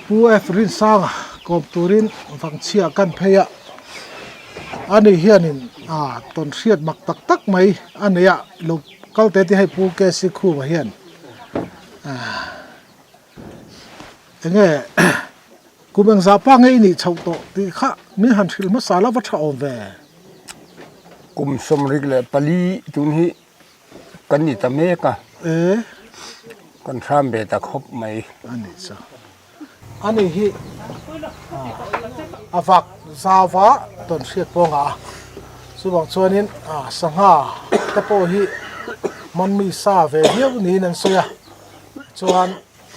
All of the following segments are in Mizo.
Pu F Rinsanga kawm turin vangchhia kan phei a, ani hianin ah tawn hriat mak tak tak mai a nei a, lo kal te te hei Pu KC Khuma hian ah enge kum engzah pa nge i nih chhoh tawh tih kha min han hrilh hmasa la va tha awm ve. Kum 74 tun hi Kan ni ta mek a. E. Kan hram ve ta khawp mai. A ni chu. A ni hi a vak zau a tawn hriat pawh a ngah a. Chuvang chuanin sangha te pawh hi hmanmi sa ve viau niin an sawi a. Chuan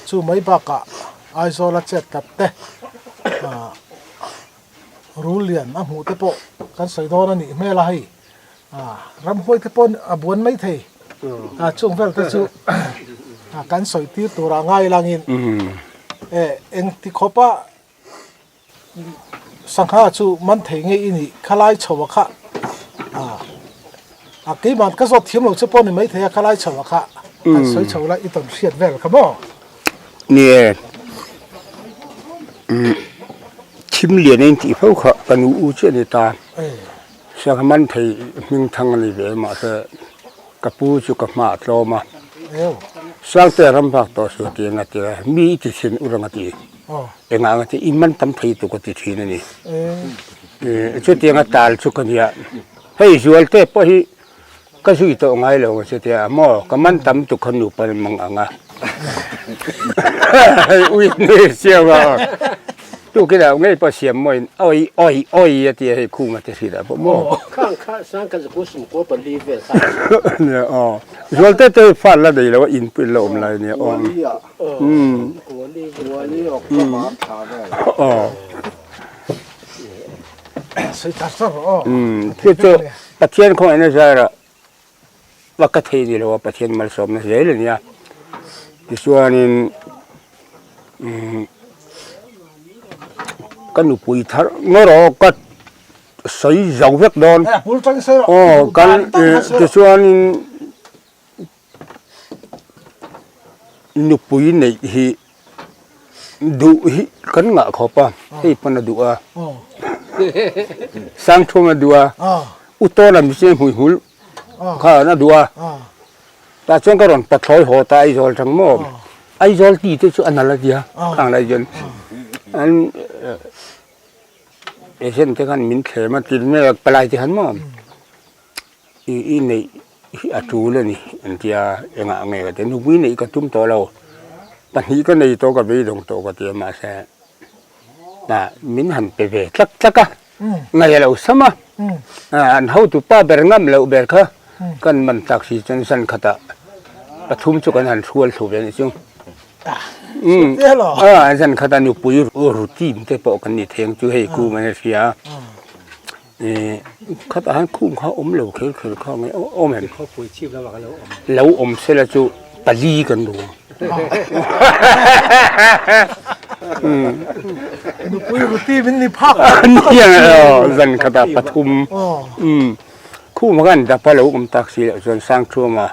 chu mai bakah Aizawl a chet tlat te rul lian a hmuh te pawh kan sawi dawn a nih hmel a hei. Ramhuai te pawh a buan mai thei a chung vel te chu kan sawi tir tur ah ngai langin e engti khawpa sangha chu man thei nge i nih khalai chho a kha a keimah ka zawt thiam lo che pawh ni mai thei a khalai chho a kha an sawi chho la i tawn hriat vel kha maw. Ni e thim lian a intih fo kha ka nu u chiah a ni ta. Sangha man thei hming thang a ni ve mahse ka pu chu ka hma a tlawm a, Sangte ram vak tawh suh ti anga ti a, mi i ti thin ur anga ti, engah anga ti i man tam thei tuk a ti thin a ni. Chutianga tal chu ka nia, hei Zualte pawh hi ka zui tawh ngai lo ang che tia maw ka man tam tuk kha nupa mang ang a hei ui nui siam a tukin ah ngei pawh siam maw in oi oi oi a tia hei khum a ti hrilh ah pawh maw khang kha sang kha zaku sum ko pali vel kha nia aw zual te te fa la nei lo a in pawh in la awm lai nia aw aw Chu chu Pathian khawngaihna zarah va ka thei ni lo a, Pathian malsawmna zel a nia. Tichuanin ka nupui thar ngawr aw ka sawi zo vek dawn. Aw kan tichuanin Nupui neih hi duh hi kan ngah khawp a, hei pawn a duh a, Sangthum a duh a, U Tawna mihring hmui hmul khan a duh a, tah chuan ka rawn pathlawi haw ta Aizawl tang maw, Aizawl ti te chu a nal a tia khang lai chuan an agent te khan min thlem a tin mai a palai te khan maw. I i neih hi a tul a ni an tia engah nge ka ti nupui neih ka tum tawh lo pahnih ka nei tawh ka beidawng tawh ka tia mahse ah min han pe ve tlak tlak a ngaih a lo sam a an hotu pa ber ngam loh ber kha kan man tak si chuan zan khatah pathum chu kan han hrual thlu ve a nih chu zan khatah nupui routine te pawh kan ni thei ang chu hei kum an hria. Khatah hian khum kha awm lo kher kher kha nge awm em? Lo awm sela chu pali kan duh ang. Nupui ruti min ni phak. Zan khatah pathum. Khum khan dapa lo awm tak si loh chuan Sangthuama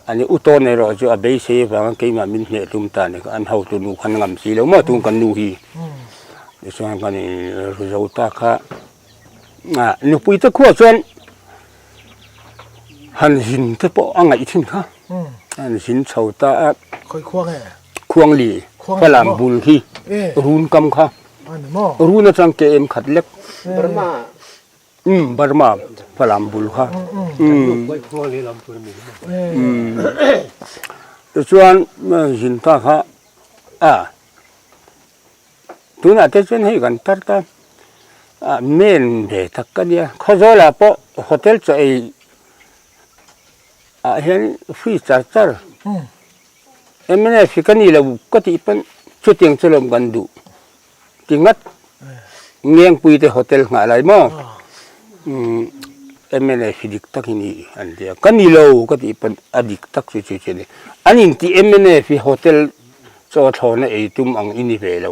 ani u tawn erawh chu a beisei avanga keimah min hneh tum ta ni kha an hotu nu khan ngam si lo maw tun kan nu hi. Tichuan kan in zo ta kha nupui te khuah chuan han zin te pawh a ngaih thin kha han zin chho ta a khawi khuang e khuangli falam bul hi run kam kha run atang ke em khat lek Burma um Burma falam bul kha um tichuan zin ta kha a Tunah te chuan hei kan tar ta ah men ve tak ka nia Khawzawlah pawh hotel chaw ei ah hian free char char mnf hi ka ni lo ka tih pawn chutiang chu lawm kan duh ti ngat Ngengpui te hotel nghah lai maw umm mnf hi dik tak hi ni an ti a ka ni lo ka tih pawn a dik tak chu chu chu a ni an intih mnf hi hotel Chaw thlawhna ei tum ang i ni ve lo.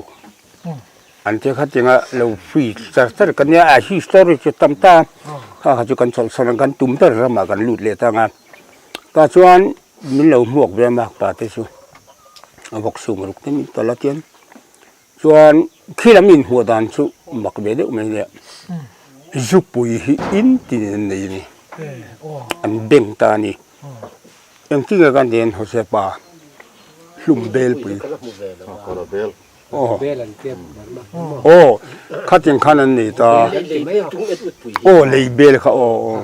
An ti kha tinga lo free char char ka nia a history chu tam ta kha kha chu kan chawlhsan a kan tum ber ramah kan lut leh ta ang a. Tah chuan min lo hmuak ve a makpa te chu a vawk sum ruk te min tawlh a tian. Chuan khi lam inhmuh dan chu mak ve deuh mai nia. Zupui hi in tin an nei a ni. An beng ta a ni. Engtin nge kan tih Josepa hlum belpui. Aw khatin khan an nei ta. Aw lei bel kha aw aw.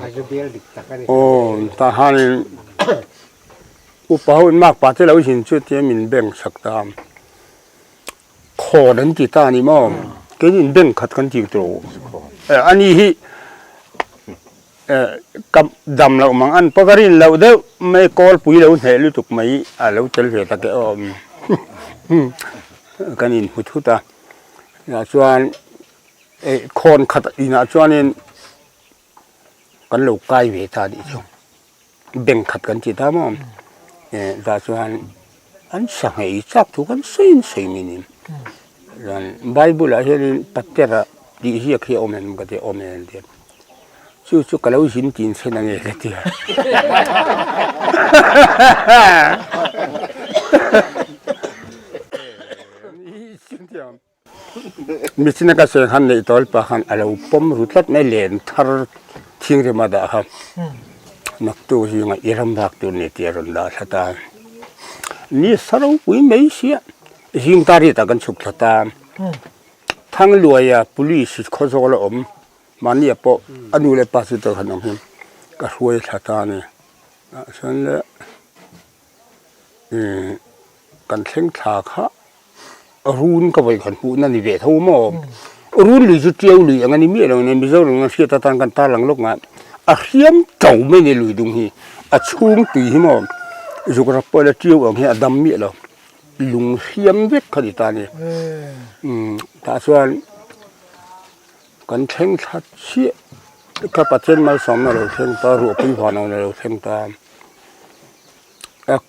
Aw tah hianin upa ho in makpa te lo zin chu tia min beng chak ta. Khawn an ti ta a ni maw? Keinin bank khat kan tih tur a ni hi ka dam loh mang an pawh ka rin loh deuh mai kawlpui lo hneh lutuk mai a lo tel ve tak e aw kan inhmu thut a tah chuan khawn khat inah chuanin kan lo kai ve ta a nih chu. Bank khat kan ti ta maw tah chuan an sangha chak thu kan sawi in sawi mai a ni chuan bible ah hianin patera tih ziak hi a awm em ka ti a awm e an ti a chu chu ka lo zin tin chhen ange ka ti a Michina ka sawi khan neih tawl pah khan a lo pawm ru tlat mai len thar thingrima dah kha naktuk zinga i ram vak tur ni tih a rawn dah thla ta. Ni sa ropui mai sia zing ta rit ah kan chhuk thla ta. Thangluaia police khawzawl a awm mahni ah pawh a nu leh pa chu tawh khan awm hi ka hruai thla ta a ni. Tah chuan le kan thleng thla kha Run ka vawi khan hmuhna ni ve tho maw? Run lui chu Tiau lui ang a ni miah lo nia, Mizoram ang hriat atan kan tarlang lawk nga, a hriam to mai ni lui dung hi, a chhung tui hi maw zuk rap pawh ila Tiau ang hi a dam miah lo, lung hriam vek kha ni ta a ni. Tah chuan kan thleng thla chiah ka Pathian malsawmna lo thleng ta, ruahpui vanawna lo thleng ta.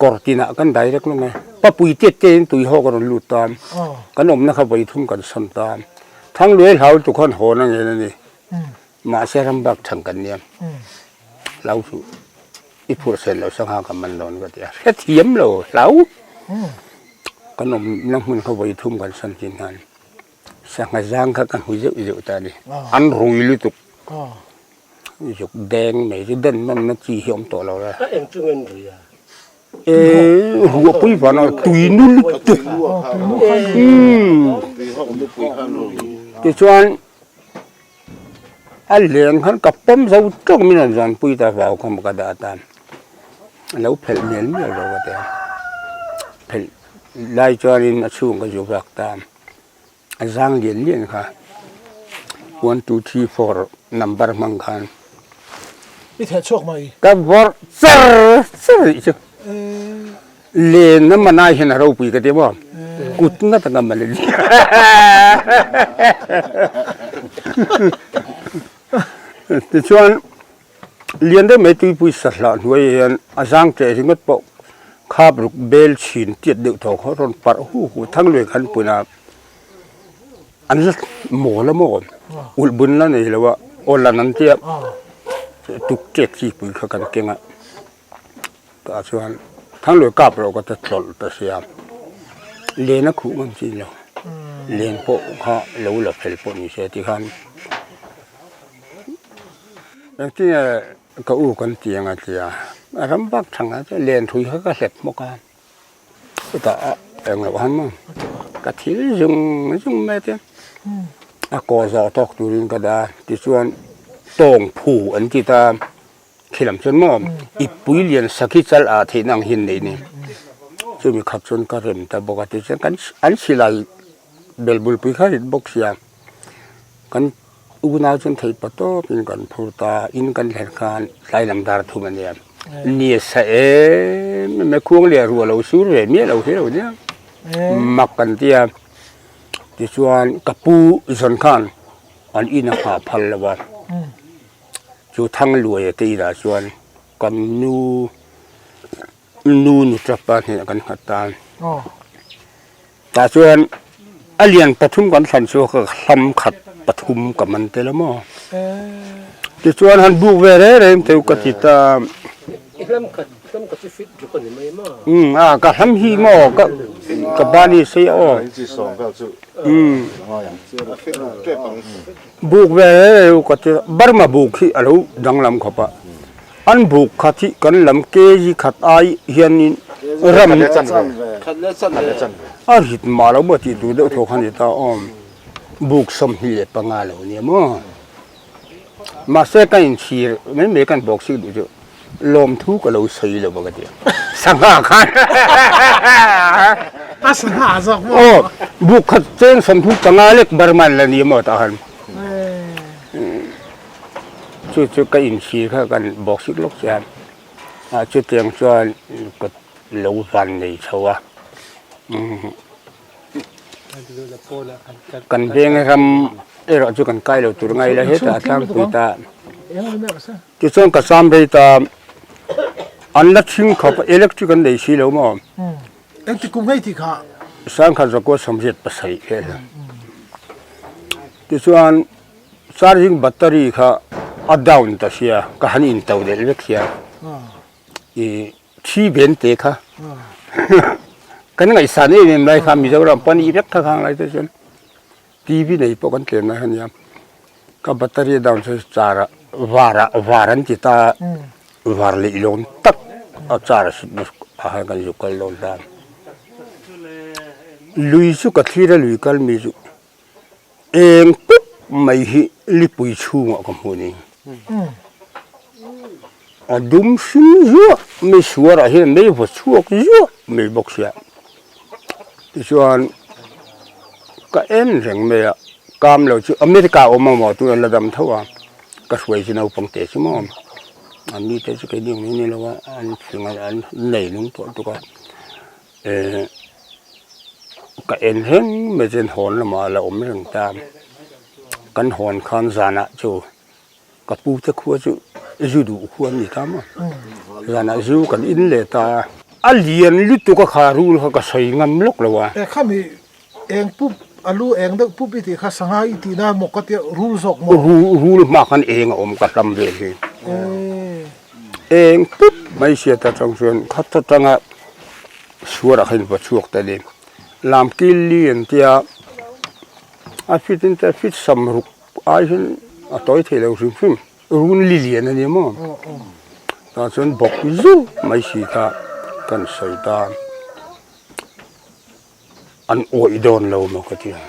Kawr tinah kan dai rek lawng e. Papui tet te in tui hawk a rawn lut ta. Kan awmna kha vawi thum kan sawn ta. Thangluai hlau tu khan hawn a ngen a ni. Mahse ram bak chhan kan nia. Hlau chu i phurh sen loh sangha ka man dawn ka ti a. Hrethiam lo hlau. Kan awmna hmun kha vawi thum kan sawn chin hian sangha zang kha ka hmu zeuh zeuh ta a ni. An rui lutuk. Zuk deng mai chu den nawn na chi hi awm tawh lo le. Ka eng chu ngen rui a. Ee ruah pui van a tui nu lutuk. Tichuan a leng khan ka pawm zo tawk min rawn zawn pui ta vau kha maw ka dah ta. A lo phelh mial mial lo ka ti a. Phelh lai chuanin a chhung ka zu vak ta. A zang lian lian kha one two three four number hmang khan I theh chhuak mai. Ka vawrh char char rih chu. Len a man ai hian a ropui ka ti maw kut ngat anga man a ni. Tichuan lian deuh mai tuipui sahlah hnuaiah hian a zang ṭeh ringawt pawh khap ruk bel chhin tiat deuh tho kha rawn parh hu hu thang lui khan pun a an la mawl a maw ulh bun la nei lo a aw lan an tia tuk ṭek chi pui kha kan keng a tah chuan thang lui kap rawh ka ta tlawlh ta sia len a khuh ngam chin lo len pawh kha lo la fel pawh ni se tikhan. Engtinge ka u kan ti ang a ti a, a ram vak thang a chuan len thui kha ka hlep hmawk a, chutah a eng loh han maw ka thil zung zung mai a tia, a kaw zawh tawk turin ka dah a, tichuan tawng phu an ti ta, khi lam chuan maw ipui lian sakhi chal ah theihna ang hi an nei a ni, chumi khap chuan ka rem ta bawk a, tichuan kan an silai belbulpui kha rit bawk sia kan. Unau chuan theih pa tawpin kan phur ta, in kan thlen khan tlai lam dar thum a nia. Ni a sa em em a, khuang leh ruah lo sur ve miah lo hi lo nia. Mak kan ti a, tichuan ka pu zawn khan an in a nghah phal lo a, chu Thangluaia te inah chuan kan nu nu nu tapa hnenah kan nghat ta. Tah chuan a lian pathum kan thlan chu ka hlam khat pathum ka man tel a maw. Tichuan han buk ve reng reng teu ka ti ta. I hlam khat. Um a ka hlam hi maw ka ka bani sei aw. Um buk ve reu ka ti Burma buk hi a lo danglam khawp a an buk khat hi kan lam kg khat ai hianin ram a rit mah lo maw tih tur deuh tho kha a ni ta aw buk 25 lo nia maw. Mahse ka inchhir mai mai kan bawk sik duh chu lawmthu ka lo sawi lo ka ti a, sangha khan A sangha a zawk maw? Aw, buk khat cheng 35 lek Burma la ni maw tah khan chu chu ka inchhir kha kan bawk sik lawk che a, ah chutiang chuan ka lo van nei chho a. Kan veng ram erawh chu kan kai lo tur ngai la hetah a tlangpui ta. Tichuan ka sam rei ta an la chhing khawp a electric an nei si lo maw. Engti kum ngei tih kha? Sangkhat zakua 87 vel. Tichuan charging battery kha a down ta sia ka han in to delh vek sia. I thi ben te kha kan ngaihsan em em lai kha Mizoram pawh a nih vek kha khang lai te chuan TV nei pawh kan tlem lai kha nia ka battery down chu char ah var ah var an ti ta var leh lawn tak a char a sut ah khan kan zuk kal dawn ta lui chu ka thlir a lui kal mi chu Eng pup mai hi lipui chhungah ka hmu ni. A dum hrim zuah mai suarah hian mei vaw chhuak zuah mai bawk sia. Tichuan ka en reng mai a, kam lo chu America awm a maw tuna la dam tho a, ka hruai chu naupang teh chu maw. An ni te chu keini ang mai ni lo a, an fing a an nei nung tawh tuk a. Eh ka en reng mai chuan hawn lamah a la awm reng ta kan hawn khan zanah chu ka pu te khua chu zu duh khua an ni ta maw zanah zu kan in leh ta a lian lutuk a kha rul kha ka sawi ngam lawk lo a. Eh khami eng pup a lu eng deuh pup i tih kha sangha i tihna maw ka tia rul zawk maw? Rul rul hma khan eng a awm ka hlam vel hi. Eng pup mai hriat atang chuan khat atanga suarah khan va chhuak ta ni. Lam kil li an tia a fit in te fit sam ruk ai hian a tawi thei lo hrim hrim run li lian a ni maw tah chuan bawk zuk mai si kha kan sawi ta an awih dawn lo maw ka ti a.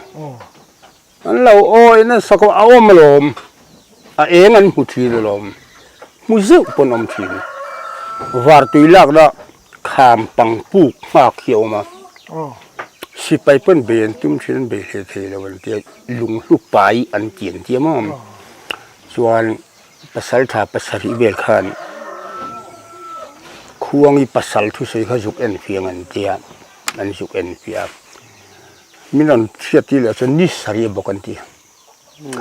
An lo awi nasa kawh a awm alawm, a eng an hmu thin alawm, hmu zeuh pawn awm thin. Vartui lakna kham pang puk nghak hi a awm a, sipai pawn bei an tum thin an bei hle thei lo an tia, lunghlu pai an ti an tia maw? Chuan pasal tha pasarih vel khan khuangi pasal thusawi kha zuk en fiang an tia, an zuk en fiah a. Min rawn hriat tir leh chuan ni sarih bawk an ti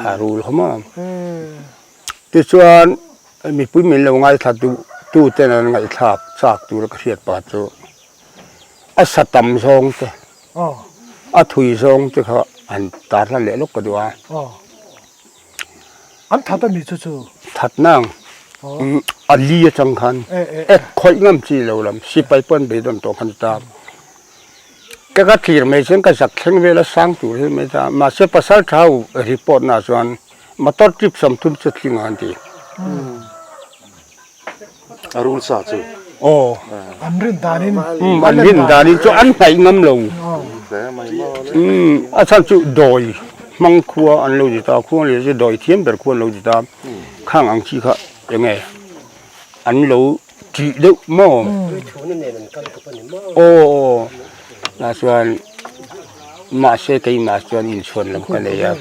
a rul haw maw. Tichuan mipui min lo ngaithla tu tu ten an ngaihthlak chak tura ka hriat pah chu a sa tam zawng te a thui zawng te kha an tar hlan leh lawk ka duh a. An that a ni chu chu. That nang a li atang khan ek khawih ngam chi lo lam sipai pawn beidawn tawh khan ta. Ka ka thlir mai chuan ka zak thleng vel a sang tur hi mai ta mahse pasal tha ho report na chuan motor trip 30 chu tling ang an ti. A rul sa chu. Aw. An rin danin. Um an rin danin chu an hnaih ngam lo. Um a chhan chu dawi hmang khua an lo ti ta khua leh chu dawi thiam ber khua an lo ti ta khang ang chi kha enge an lo tih deuh maw? Aw aw tah chuan mahse keimah chuan inchhuan lam ka nei a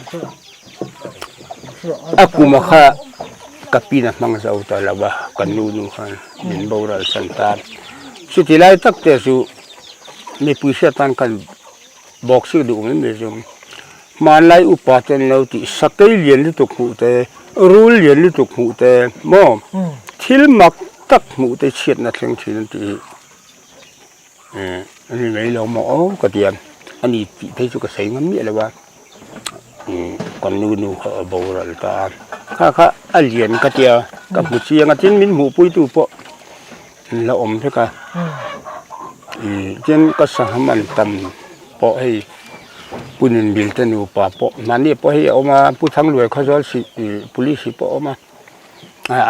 a kum a kha ka pin a hmang zo ta lo va ka nu nu khan min boral san ta chuti lai tak te chu mipui hriat tan khan bawk sik duh mai mai chu hmanlai upa te an lo tih sakei lian lutuk hmuh te rul lian lutuk hmuh te maw thil mak tak hmuh te chhiatna thleng thin an tih hi eh a ni mai lo maw aw ka ti a ani tih phei chu ka sawi ngam miah lo a kan nu nu kha a boral ta a kha kha a lian ka tia ka hmu chiang a tin min hmuhpuitu pawh. an la awm vek a ih tin ka sangha man tam pawh hei Pu Nunbil te nupa pawh mahni pawh hei a awm a Pu Thangluai Khawzawl si ih police hi pawh a awm a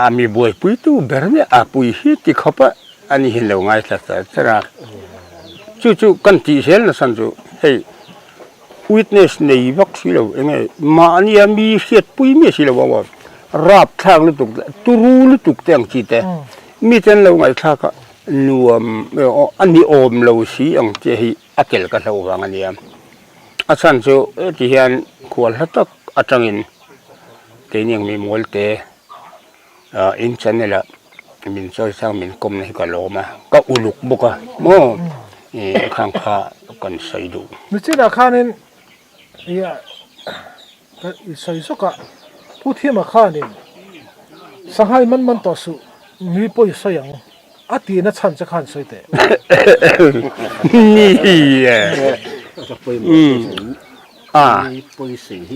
a mi buaipui tu ber nia a pui hi ti khawp a ani hian lo ngaithla char char a chu chu kan tih zel na chhan chu hei. Witness nei vak si lo eng nge mahnia mi hriatpui miah si lo a rapthlak lutuk leh turu lutuk te ang chi te mi te an lo ngaihthlak a nuam a ni awm lo si ang che hi a tel ka hlauh vang a nia a chhan chu heti hian khual hla tak atangin keini ang mi mual te ah in channel ah min chawi sang min kawmna hi ka lawm a ka uluk bawk a maw ih khang kha kan sawi duh. Nichinah khanin ih ka i sawi zawk a Pu Thima khanin Sanghai man man tawh suh mi pawh i sawi ang a tihna chhan che khan sawi teh. Ni e A,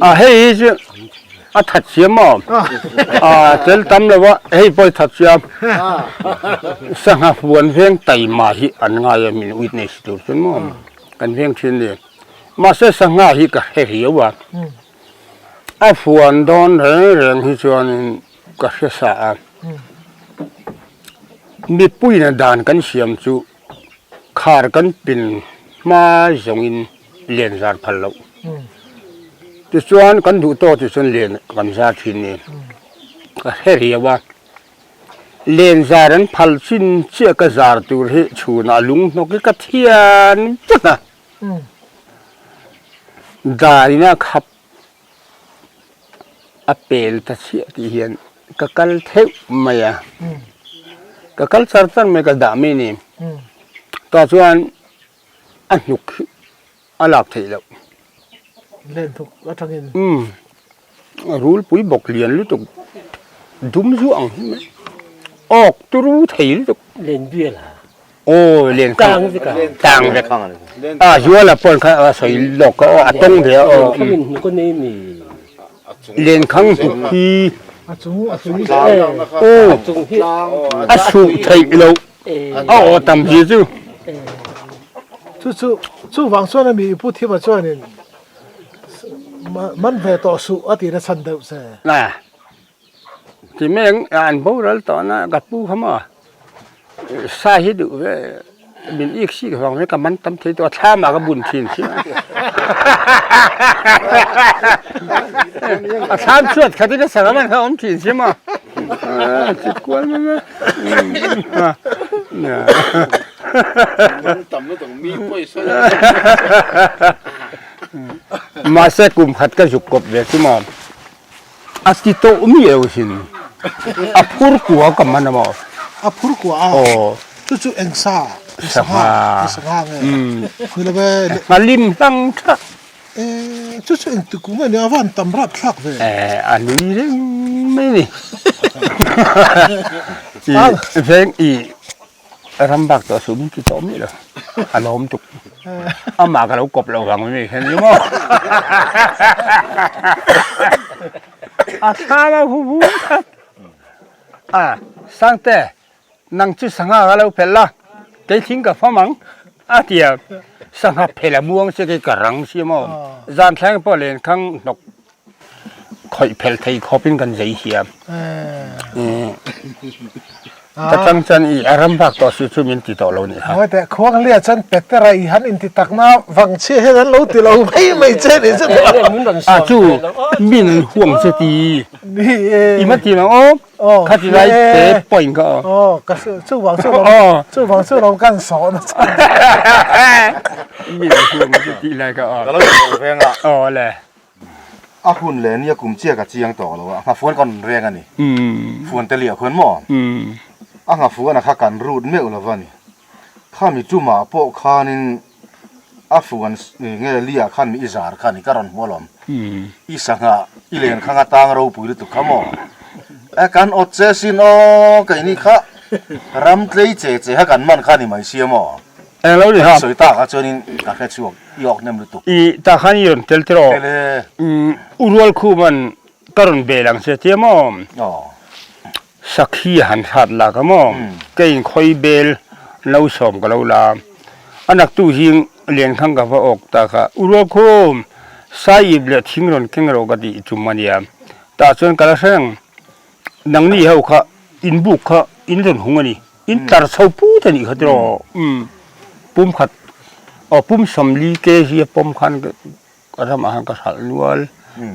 a hei hi chu a that siam maw? A tel tam lo a, hei pawh i that siam. Sangha huan veng taima hi an ngai a min witness tur chuan maw? Kan veng thin a ni. Mahse sangha hi ka hre riau a, a huan dawn reng reng hi chuanin ka hre sa a. Mipuiin a dan kan siam chu khar kan pin hma zawngin len zar phal loh. Tichuan kan duh tawk tih chuan len kan zar thin ni. Ka hre riau a, len zar an phal chin chiah ka zar tur hi chhunah lung hnawk hi ka thian vek a. Darina khap a pel ta chhiah tih hian ka kal theuh mai a, ka kal char char mai ka dah mai a ni. Tah chuan a hnuk hi a lak theih loh. Len thuk atangin. Umm rulpui bawk lian lutuk dum zuah ang hi mai awk turu thei lutuk. Len bial a. Aw len kha Tang vek a. Tang vek. A zuala pawn kha a sawi lawk a aw a tawng ve a aw. Len khang in hnuk a nei mi. Len khang hnuk hi. A chung a chung. Aw A chung hi. A suh theih loh. A aw tam hi chu. Chu chu chuvang chuan a mi Pu Thima chuanin man ve tawh suh a tih na chhan deuh che. Na ti meng an boral tawh na ka pu kha maw sa hi duh ve min ik sik vang hi ka man tam thei tawh a thlam ah ka bun thin si a a thlam chhuat khat in a sangha man kha a awm thin si maw a ti kual mai mai. Mahse kum khat ka zuk kawp ve chu maw a ti tawh mi eo sin a phur kua ka man a maw a phur kua a aw chu chu eng sa sangha sangha nge ni lo ve a lim hlang tha E, chu chu engti kum a nia, a van tam rap thlak ve. E, a nui reng mai ni. I veng i ram bak tawh suh min ti tawh miah lo, a lawm tuk. Amah ka lo kawp lo vang mai hian ni maw. A thla lo hu hu khat. A, Sangte, Nang chu sangha ka lo phelh la, kei thing ka fam ang, a ti a. Sangha phelh a muang che kei ka rang si maw? Zan thleng pawh len khang hnawk khawih phelh thei khawpin kan zei hiam. Ka chang chuan i a ram vak tawh si chu min ti tawh lo nih kha. Ngawi teh, Khuanglia chuan Petera i han inti takna vang chhiah hian an lo ti lo mai mai che nih chu. A chu min an huang che ti. I ma ti nang aw. Aw Kha ti lai te point kha aw. Aw ka chuvang chu lo chuvang chu lo kan saw na chan. Mi lo huam chu ti lai kha aw. Ka lo lo reng a. Aw le. A hun le nia kum chiah ka chiang tawh lo a nghafuan kan reng a ni. Fuan te liah khuan maw? A nghafuan a kha kan rut meuh lo va ni. Khami tumah pawh khanin a fuan nge liah khan mi i zar kha ni ka rawn hmu alawm. I sangha i len khang atang ropui lutuk kha maw? E kan awt che sin aw keini kha ram tlei che che kha kan man kha ni mai sia maw? Eng lo ni ha. Sawi tak ah chuanin ka hre chhuak i awk hnem lutuk. I tah khan i rawn tel tir aw. Tel e. U Rualkhuman ka rawn bel ang che tia maw? Aw. Sakhi a han hrat lak a maw? Keiin khawi bel no sawm ka lo la a. A naktu zing Lenkhang ka va awk ta kha, U Rualkhum, Saiip leh thing rawn keng rawh ka tih tum a nia. Tah chuan ka la hreng, nangni ho kha in buk kha in rawn hung a ni, in tlar chho put a nih kha tiraw? Umm, pum khat, aw pum sawmli kg a pawm khan Ka ramah khan ka hralh nual.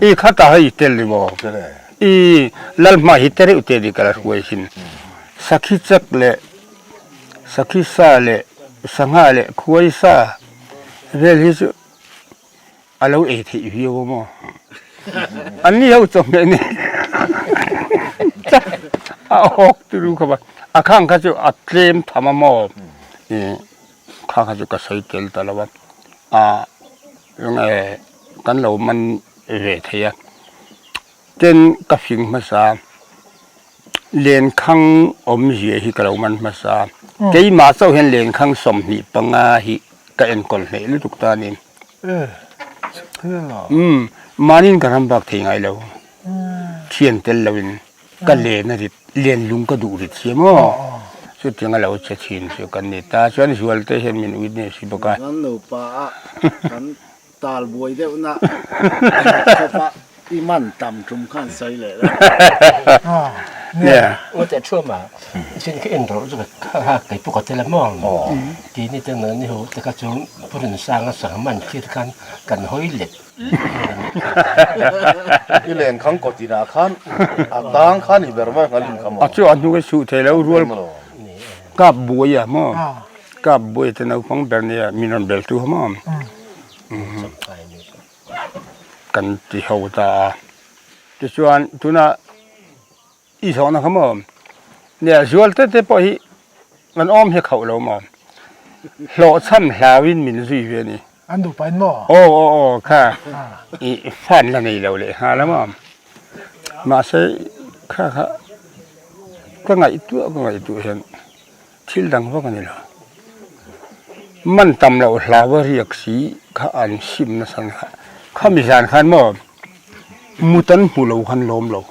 I khatah hei tel ni maw? I lalhma hi te reuh te ni ka la hruai sin. Sakhi chek leh sakhi sa leh sangha leh khuai sa vel hi chu a lo ei theih viau a maw? An ni ho chawhmeh ni a awk turu khawp a, a khang kha chu a tlem tham a maw? I kha kha chu ka sawi tel ta lo a. Ah enge kan lo man ve thei a tin ka fing hmasa lenkhang awmzia hi ka lo man hmasa keimah chauh hian lenkhang 25 hi ka enkawl hneh lutuk ta a ni umm mahniin ka ram bak thei ngai lo thian tel loin. Ka len a rit, len lung ka duh rit si maw? Chutiang a lo che thin chu kan ni ta. Chuan Zualte hian min witness hi bawk a. Kan nupa a kan tal buai deuh na khawp a i man tam tum khan sawi leh la. Nia. Ngaw teh thuam a, chin kha en rawh chu ka kha kei pawh ka tel a maw? Ti ni te nang ni ho te kha chu Pu Rinsanga sangha man thlir khan kan hawi let. I len khang kawt inah khan a tang khan i ber mai nghal in kha maw? A chu a hnu ka suh thei lo rual kap buai a maw? Kap buai te naupang ber nia min rawn bel tu kha maw? Kan ti ho ta a. Tichuan tunah i zawhna kha maw? Nia zual te te pawh hi kan awm hi khauh lo maw? Hlawhchham hlauin min zui ve a ni. An duh pain maw? Aw aw aw kha i fan la nei lo leh nghal a maw? Mahse kha kha ka ngaihtuah ka ngaihtuah hian thil dang vak a ni lo. Man tam loh hlau a riak si kha an sim nasa kha khami zan khan maw mut an hmu lo khan lawm lo.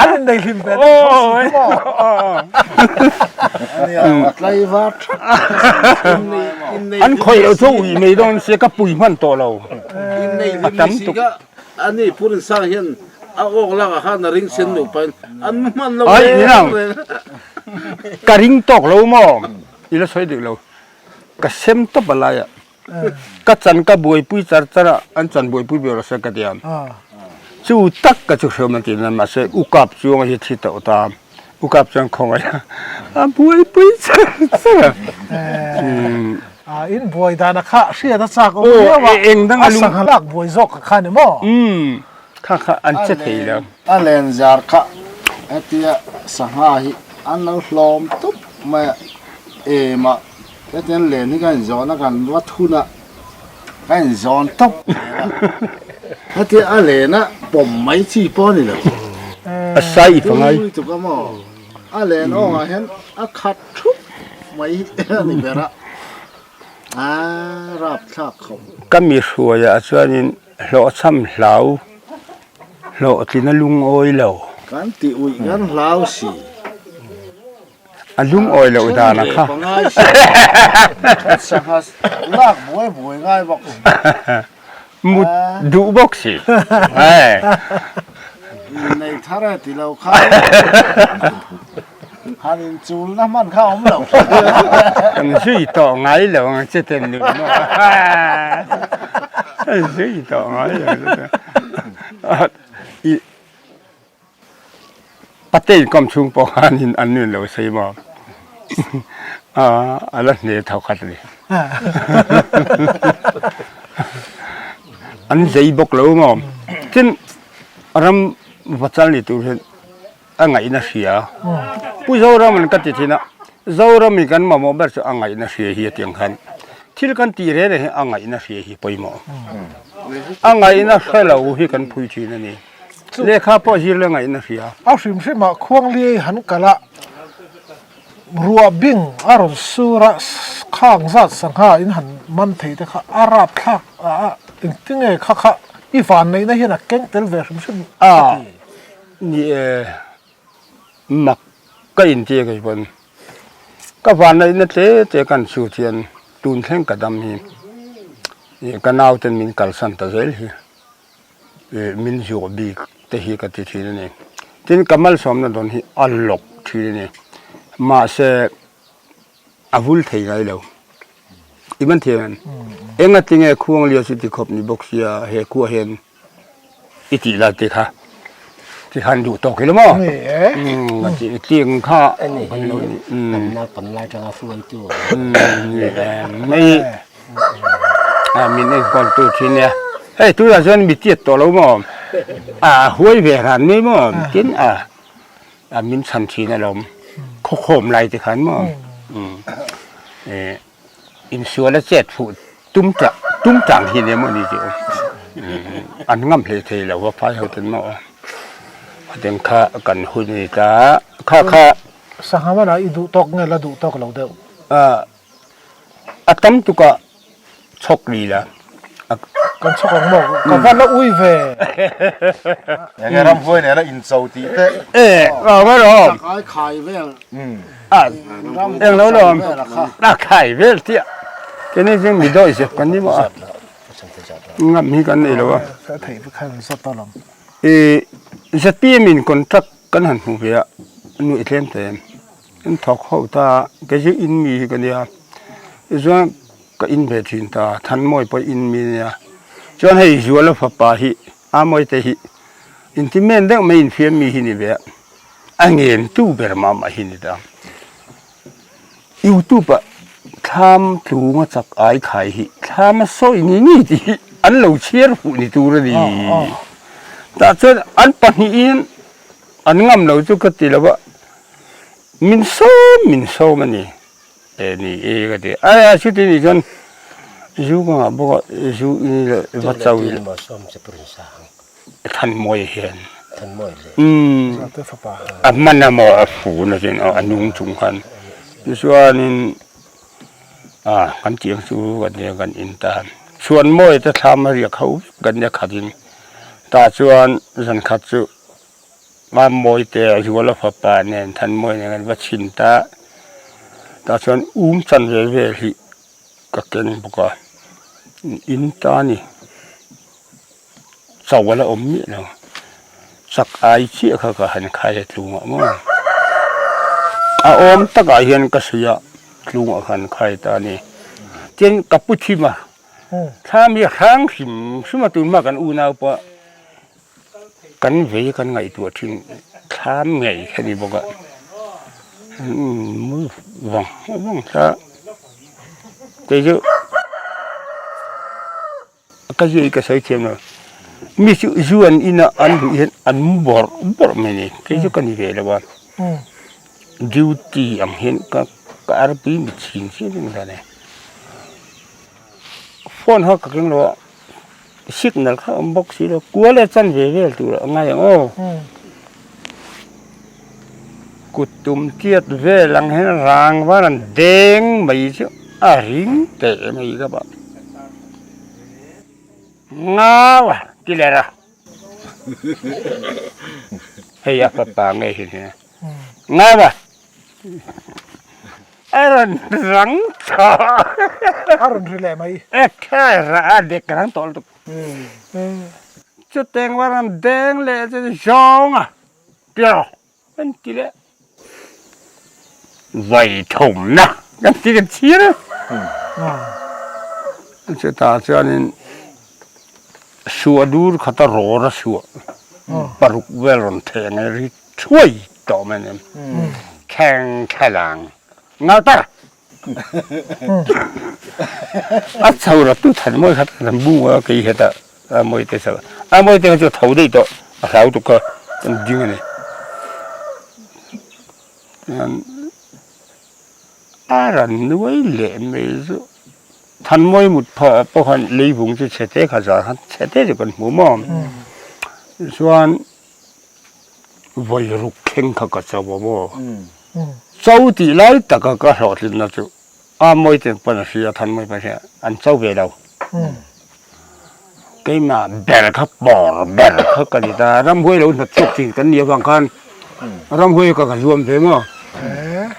An innei hlim ve deuh tho si kha maw? A tlaivar that An khawih loh chu ui mai dawn sia ka pui hman tawh lo. A tam tuk. Ani Purin sang hian a awk lakah khan a ring sen nupa in an hman lo Ai ni nang. Ka ring tawk lo maw? I la sawi dik lo. Ka sem tawp a lai ah. Ka chan ka buaipui char char a, an chan buaipui ber rawh se ka ti a. Chu tak ka chu hriam an ti nan mahse u kap chuang hi thi tawh ta. U kap chuan khawngaih a, a buaipui char char a. A in buai dan a kha hriat a chak awm viau a, a sangha lak buai zawk ka kha ni maw? Umm, kha kha an che thei lo. A len zar kha hetia sangha hi an lo hlawm tup mai a, em a. Hetiang len hi ka inzawn a kan va thun a, ka inzawn tawp zel a. Hetia a len a pawm mai chi pawh a ni lo. A sai i pangai. Tui tuk a maw? A len awngah hian a khat thup mai a ni ber a, a rapthlak khawp. Ka mi hruaiah chuanin hlawhchham hlau hlawhtlin a lungawi lo. Kan tih uih kan hlau si. A lungawi loh dan a kha. Lak buai buai ngai bawk si. Mut duh bawk si. Nei thar e ti lo kha. Han in chul na hman kha awm lo. Kan zui tawh ngai lo ang che ten nu maw. Kan zui tawh ngai lo. Pate inkawm chhung pawh khanin an nun lo sei maw? A la hne tho khat a ni. An zei bawk lo maw? Tin, ram vachal ni tur hian a ngaihna hria. Pu Zoram an ka ti thin a, Zoram in kan mamawh ber chu a ngaihna hria hi a tiang khan. Thil kan tih reng reng hi a ngaihna hria hi pawimawh. A ngaihna hre lo hi kan phui thin a ni. Lehkha pawh zir la ngaihna hria. A hrim hrimah Khuangliai han kal a, ruah bing a rawn sur a, khang zat sangha in han man thei te kha a rapthlak a, engtinge kha kha. I vanneihna hian a keng tel ve hrim hrim ka ti. Ni e, mak ka inti a kei pawn. Ka vanneihna tle tle kan chhut hian tun thleng ka dam hi ka nauten min kalsan ta zel hi min zuah bik te hi ka ti thin a ni. Tin, ka malsawmna dawn hi a lawk thin a ni. Mahse, a vul thei ngai lo. I man thiam em? Enga tinge Khuanglia chu ti khawp ni bawk sia he khua hian i tih lai te kha ti khan duh tawk ilo maw? A ti tling kha kan lo ni. Kan naupan lai tanga hruaitu. Mai min enkawl tu thin nia. Hei tunah chuan mi tiat tawh lo maw? A huai ve ran mai maw? Tin a A min chhan thin alawm. Khawkhawm lai te khan maw insual a chet fuh tum tah tum tang hi nia maw ni chu an ngam hlei thei lo va phai ho ten maw hetiang kha kan hun a ni ta kha kha Sangha mana i duh tawk nge la duh tawk lo deuh? A tam tukah chhawk li la. Kan chhawk ang maw? Ka va la ui ve. Enge ramhuai nena incho tih te. E, rawng a rawng. Ai khai vel. A, eng lo lawm. A khai vel tia. Keni chu mi dawi zep kan ni maw a. Ngam hi kan nei lo a. Ka theih vek khan zawt ta lawm. E, ZPM in contract kan han hmu ve a, nuih tlem ta em. Kan thawk ho ta, kei chu in mi hi ka nia. Tichuan ka in ve thin ta, Thanmawi pawh in mi ania. Chuan hei Zuala fapa hi, Amawi te hi inti men deuh mai infiam mi hi ni ve a, a ngen tu ber mah mah hi ni ta. Youtube ah thlam tlunga chak ai khai hi thlam a sawi ni ni tih hi an lo chhiar fuh ni tur a ni. Tah chuan an pahnihin an ngam lo chu ka ti lo a, min sawm min sawm a ni. E ni e ka ti a, a chuti nih chuan zu ka ngah bawk a, zu in leh va chau ila Thanmawi hian a hman a maw a fun a chin a nung chung khan tichuanin a kan tih ang chu kan nia kan in ta Chhuanmawi te thlam a riak ho vek kan nia khatin tah chuan zan khat chu Mammawi te a Zuala fapa nen Thanmawi nen kan va chhin ta. Tah chuan um chan ve vel hi ka keng bawk a, in ta a ni. Chau a la awm miah lo. Chak ai chiah kha ka han khai a tlungah maw. A awm takah hian ka suih a, tlungah khan khai ta a ni. Tin, ka pu thim a, thlam hi a hrang hrim hrim a, tunhma kan unau pawh Kan vei kan ngaihtuah thin thlam ngei kha ni bawk a, mu vang vang kha kei chu ka zui ka sawi thiam lo, mi chu zu an in a an duh hian an mu bawrh bawrh mai a ni, kei chu ka ni ve lo a, duty ang hian ka ka arpui mi chhin chiah ding dan e, phone kha ka keng lo a. Signal kha awm bawk si lo, kual e chan ve vel tur a ngai ang aw. Kut tum tiat vel ang hian rang var an deng mai chu a ring teh mai ka pah. Ngau a ti leh ra. Hei a fapa ngei hi nia. Ngau a. A rawn rang tawh. A rawn ri leh mai. E kha a dek rang tawh lutuk. Chuteng va rawn deng leh chu zawng a piau kan ti leh. Vai thawmna kan ti kan chhir a. Chutah chuanin suah dur khat a rawr a suah paruk vel rawn theh ang e ri Thuai tawh mai nen kheng khelang ngal par a chho ra tu than mawi khat kan bu a kei heta a mawi te sa a mawi te chu tho dei tawh a hlau tuk kha kan ding a ni a ran nuai leh mai chu than mawi mut phah pawh khan leivung chu chhe te kha zar khan chhe te chu kan hmu maw chuan Vawi ruk thleng kha ka cho a maw? Cho tih lai taka ka hlawhtlinna chu a mawi ten pawn a hria, than mawi pawn a hria, an cho ve lo. Keimah ber kha pawr ber kha ka ni ta, ramhuai lo hnawt chhuak thin kan nih avang khan ramhuai ka ka zuam ve maw?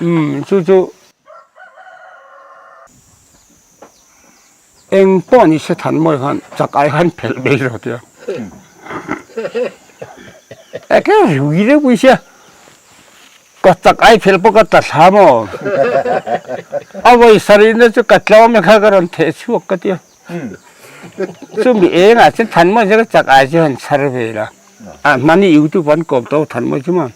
Umm chu chu eng pawh ni se than mawi khan chak ai khan phelh mai rawh tia. Eke rui deuh pui sia. Ka chak ai phel pawh ka tla thla maw? A vawi sarihna chu ka tlawm e kha ka rawn theh chhuak ka tia. Chumi engah chuan Thanmawia chu ka chak ai chu han chhar ve la. A hmani YouTube an kawm tawh Thanmawia chu maw?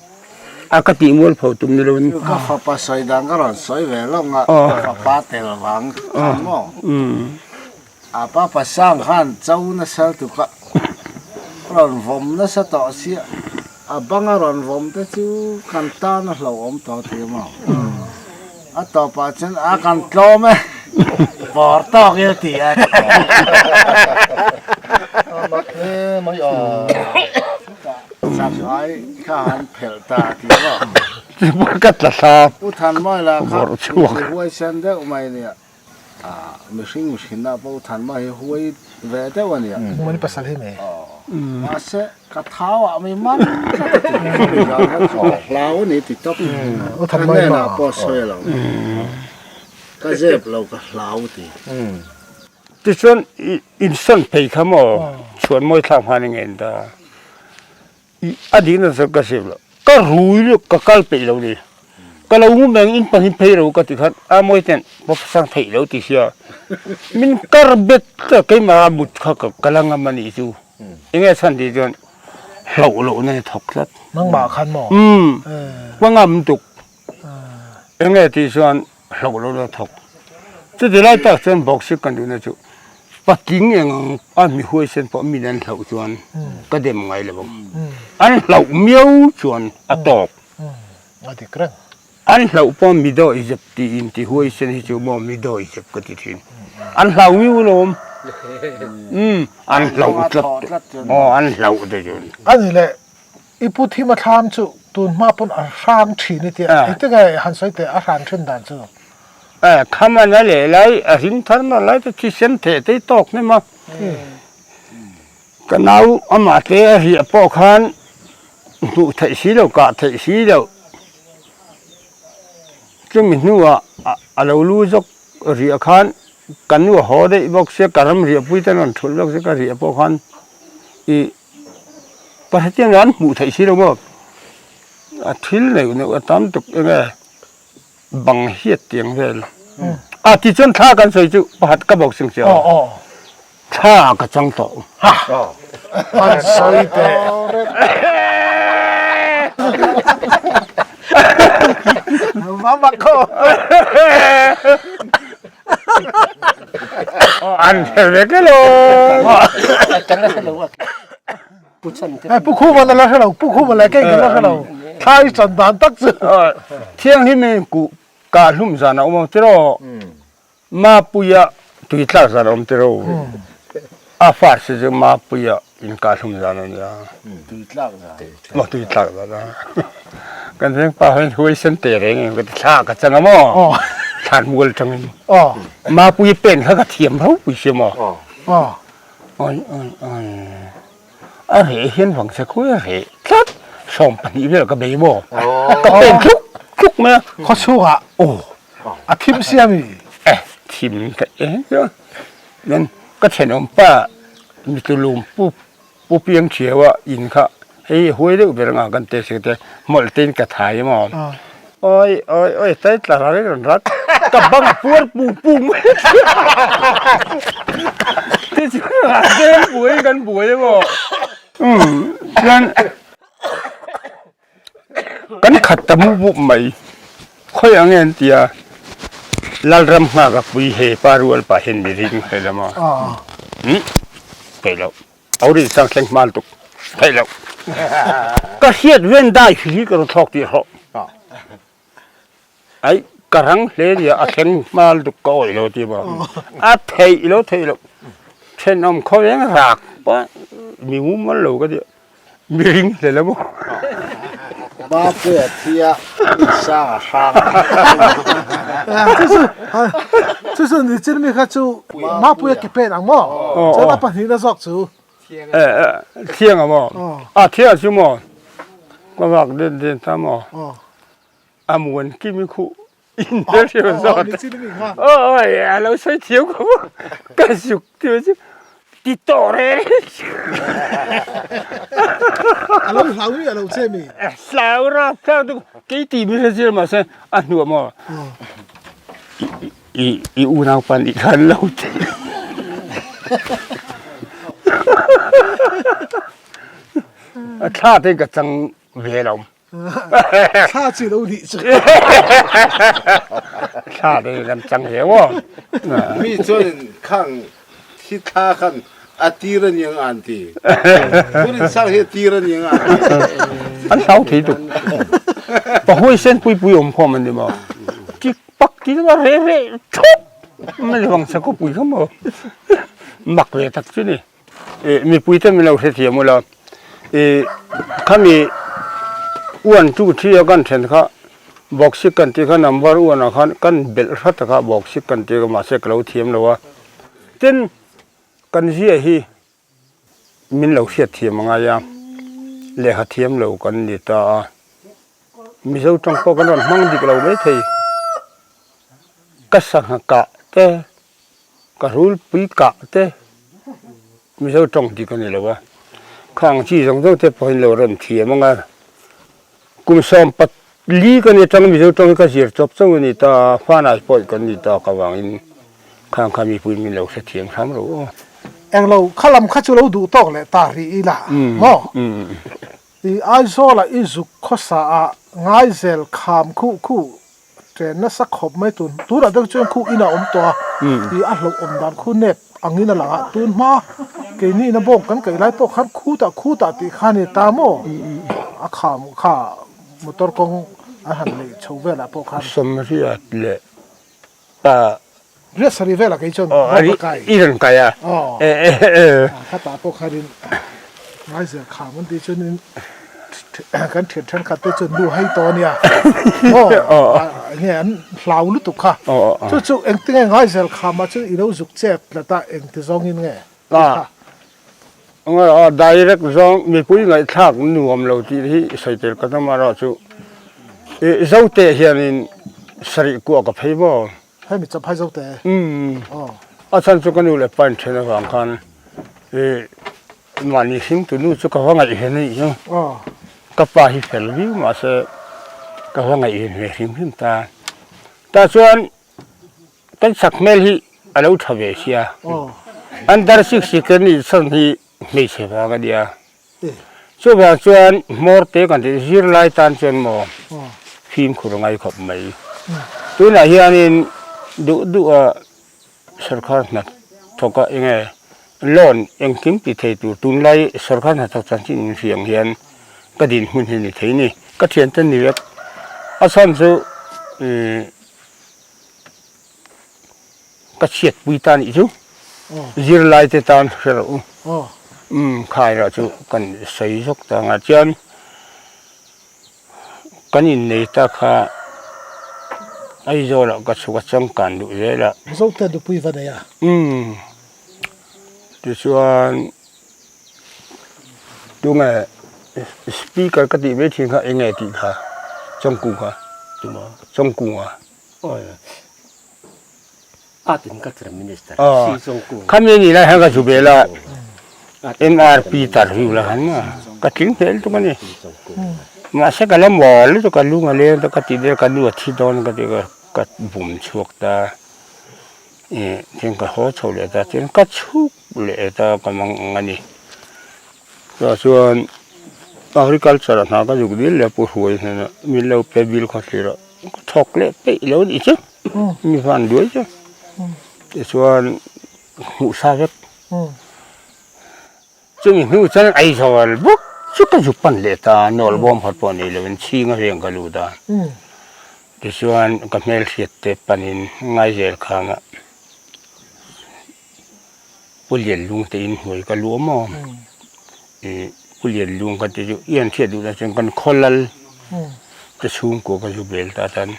A ka tih mual pho tum ni lo in. Ka fapa sawi dan ka rawn sawi ve lawk nga, ka fapa tel vang Thanmaw. A pa pasang khan cho nasa tuk a, rawn vawm nasa tawh sia, a banga rawn vawm te chu kan tan a hlauhawm tawh ti a maw? A tawpah chuan a kan tlawm e, bawr tawk ila ti a. Mak hle mai a. Chak ai kha han phelh ta ti a maw? Ka tla thla. U Thanmawila kha huaisen deuh mai nia. Mihring mihrinna pawh than mai hi huai ve deuh a nia. Mani pasal hi me. Mahse ka thau ah mi man tlat a ti. Chumi zan khan chu ka hlau a ni ti tawp. Ka hnenah pawh sawi lo. Ka zep lo ka hlau ti. Tichuan insawn phei kha maw chhuan mawi thlak hman a ngen ta. A dikna chu ka zep lo. Ka rui lutuk ka kal peih lo ni. Ka lo ngum eng in pahnih phei ro ka ti khan a mawi ten pawpsang theih lo ti sia. Min kar bet ta keimah a mut kha ka la ngam a nih chu. Enge chhan tih chuan hlauh loh na hi thawk tlat. Nangmah khan maw? Umm ka ngam tuk. Enge tih chuan hlauh loh na thawk. Chuti lai tak chuan boxing kan duhna chu patling eng ang a mi huaisen pawh min an hlauh chuan ka dem ngai lo ang. An hlauh miau chuan a tawk. A dik reng. An hlauh pawh mi dawi zep tiin ti huaisen hi chu maw mi dawi zep ka ti thin. An hlau miau lo awm. An hlauh tlat. Aw an hlauh te chuan. A ni leh I pu thim a thlam chu tun hma pawn a hrang thin i tia, engtinge han sawi teh a hran thin dan chu? Kham a na leh lai, a hring thar mar lai te thisen theh te tawk hnem a. Ka nau amah te a riah pawh khan hmuh theih si lo, kah theih si lo. Chumi hnuah a lo lu zawk riah khan ka nu a haw daih bawk sia, ka ram riahpui te an rawn thulh bawk sia, ka riah pawh khan i Pathian an hmuh theih si lo maw? A thil neuh neuh a tam tuk eng e, bang hiat tiang vel. A tichuan thla kan sawi chu pakhat ka bawk sing chiah a, thla ka chang tawh. An sawi teh. Mama kho. An hre vek elo. Pu Khuma la hre lo, Pu Khuma leh kei ka la hre lo. Thla i chan dan tak chu. Thianghlim in kuh kah hlum zan a awm ang tiraw? Mapuia tui tlak zan a awm tiraw? A first chu Mapuia in kah hlum zan a nia. Tui tlak zan. Maw tui tlak zan a. Kan veng pa hian huaisen te reng em ka ti thla ka chang a maw? Thlan mual tangin. Mapuia pen kha ka thiam ropui sia maw? Oi oi oi. A reh hian vang che khawi a reh tlat. 12 vel ka bei maw? Ka pen tluk tluk mai a. Khaw chhungah aw a thim sia mi? Eh thim ka eng chu then ka thenawm pa mitulum pu pu piang thiau a in kha hei huai deuh ber anga kan test te hmawlh te in ka thai a maw oi oi oi tlai tla ral in rawn rat ka bang a puar pung pung mai te chuan a den buai in kan buai a maw umm chuan Kan khat ta mup mup mai. Khawi ang en tia Lalram nghak a pui he pa rual pah hian mi ring hlei lo maw? Umm theih loh. Au rin sang thleng hmal tuk theih loh. Ka hriat ven dai khi hi ka rawn thlawk tih hrawh. Ai ka rang hle nia a thleng hmal tuk ka awih lo ti maw? A theih lo theih loh. Thenawm khaweng rak pawh mi mumal lo ka ti. Mi ring hle lo maw? Mapuia thia insang a hrang. Chu chu ni chin mi kha chu Mapuia ke pen ang maw? Chuan a pahnihna zawk chu. Thianga maw? A thianga chu maw? Ka vak den den ta maw? A muan kimi khuh in hmel hriam zawt. Oi a lo sawi thiam ko maw? Ka zuk ti chu ti tawh reng. A lo hlau mi a lo che mi? Hlau rapthlak deuh kei ti mi hre chiah mahse a hnuah maw? I i unau pa nih khan lo ti. A thla te ka cang ve lo. Thla chi lo nih chu. Thla te kan cang ve wo. Mi chuan khang thi thla khan a tir a niang an ti. Tunin sang hi a tir a niang an ti. An hlau thei tuk. Pahui sen pui pui om khom an ni maw. Tik pak ti ma re re thup ma wang sa ko pui kha maw. Mak ve tak chu ni. E mipui te min lo hre thiam ula. E khami 1 2 3 a kan then kha boxik kan tih kha number 1 ah khan kan belh hrat a kha boxik kan tih kha mahse ka lo thiam lo a. Tin kan zia hi min lo hriat thiam a ngai a, lehkha thiam lo kan ni ta a, Mizo tawng pawh kan rawn hmang dik lo maithei, ka sangha kah te, ka rulpui kah te Mizo tawng dik a ni lo a, khang chi zawng zawng te pawhin lo rawn thiam ang a, kum sawmpat li ka ni atang Mizo tawng hi ka zir chawp chauh a ni ta a, fanai pawh kan ni ta ka vangin khang kha mipui min lo hrethiam hram ro aw. Englo kha lam kha chu lo duh tawk leh ta rih ila maw? I Aizawla i zuk khawsa ah ngaizel kham khuh khuh ṭen nasa khawp mai tun tunah deuh chuan khuh in a awm tawh a, i a hlauh awm dan khu nep angin a lang a, tun hma keini ina bawng kan kaih lai pawh khan khutah khutah tih kha a ni ta maw? A kham kha motor kawng an han neih chho velah pawh khan. Sawmriat leh pa. Riat sarih velah kei chuan bawng ka kai. I rawn kai a? Aw. Khatah pawh khanin ngaizel kham an tih chuanin kan thian thenkhat te chuan nu hei tawh a nia. Aw enge an hlau lutuk kha. Chu chu engtinge ngaizel khamah chuan i lo zuk chet tlat a engti zawngin nge tih kha. Direct zawng mipui ngaihthlak nuam lo tih hi sawi tel ka tum erawh chu i Zote hianin sarih kuah ka phei maw? Hemi chaphai Zote? Umm. A chhan chu ka nu leh pa inthen avang khan i mahni hringtu nu chu ka va ngaihven a nih chu. Ka pa hi fel viau mahse ka va ngaihven ve hrim hrim ta. Tah chuan Kan sak hmel hi a lo tha ve sia. Under 60 kan nih chhan hi hmeichhe vang a nia. Chuvang chuan hmawr te kan tih zirlai tan chuan maw fimkhur a ngai khawp mai. Tunah hianin duh duh a sorkar hna thawk a enge loan engkim ti thei tur tunlai sorkar hna thawk chanchin inhriang hian ka dinhmun hi ni thei ni. Ka thiante ni vek a chhan chu ih. Ka chhiatpui ta nih chu zirlai te tan hre loh u umm khairah chu kan sawi zawk ta ang ah chuan kan innei ta kha Aizawl ah ka chhuk a changkan duh zel a. Zote nupui va nei a. Umm tichuan tunge speaker ka tih mai thin kha enge tih kha Chawngkung kha Chawngkung a. Khami nih lai hian ka zu vel a, MRP tarhiu la khan ka tling hmel tuk a ni. Mahse ka la mawl lutuk a, lung a leng ta ka ti vel ka nu a thi dawn ka ti ka ka bum chhuak ta. Ih tin ka haw chho leh ta chuan ka chhuk leh ta ka mang ang a ni. Chutah chuan agriculture ah hna ka zuk dil leh a pu hruai hnenah min lo pe bil kha thlir a. Ka thawk leh peih lo anih chu, mi van duai chu. Tichuan hmuh sa vek. Chumi hnu chuan Aizawl bawk chu ka zu pan leh ta, nawl bawm khat pawh nei lovin chhing a riang ka lut a. Tichuan ka hmelhriat te panin Ngaizel khangah Pu Lianlung te inhnuai ka luh a maw? Ih Pu Lianlung ka ti chu i han hriat duh lah chuan kan khaw lal te chhungkua ka zu bel ta tan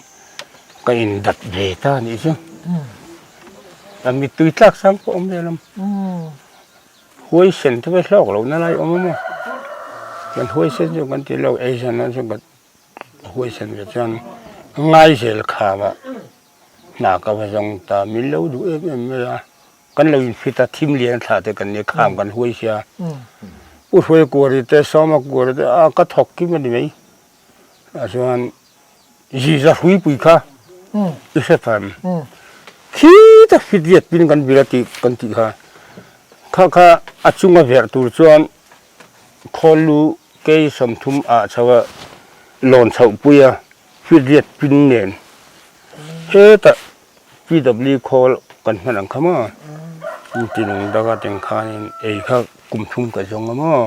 ka indat ve ta a nih chu. A mittui tlak sang pawh awm ve lo. Huaisen te pawh hlawk lohna lai awm a maw? Kan huaisen chu kan ti lo, eizawn nan chuan kan huaisen ve chuan ngaizel kham ah hna ka va zawng ta, min lo duh em em mai a, kan lo infit a, thim lian thlah te kan nia, kham kan huai sia, U Hruaikuari te, Sawma Kuari te a ka thawk kim a ni mai, ah chuan Ziza hruipui kha i hre phan. Khi tak fit riat pin kan vil a tih kan tih kha. Kha kha a chunga verh tur chuan khawl lu kei 30 ah chho a lawn chhoh pui a fit riat pin nen hetah PW khawl kan hman ang kha maw tinung daka teng khanin ei kha kum thum ka zawng a maw.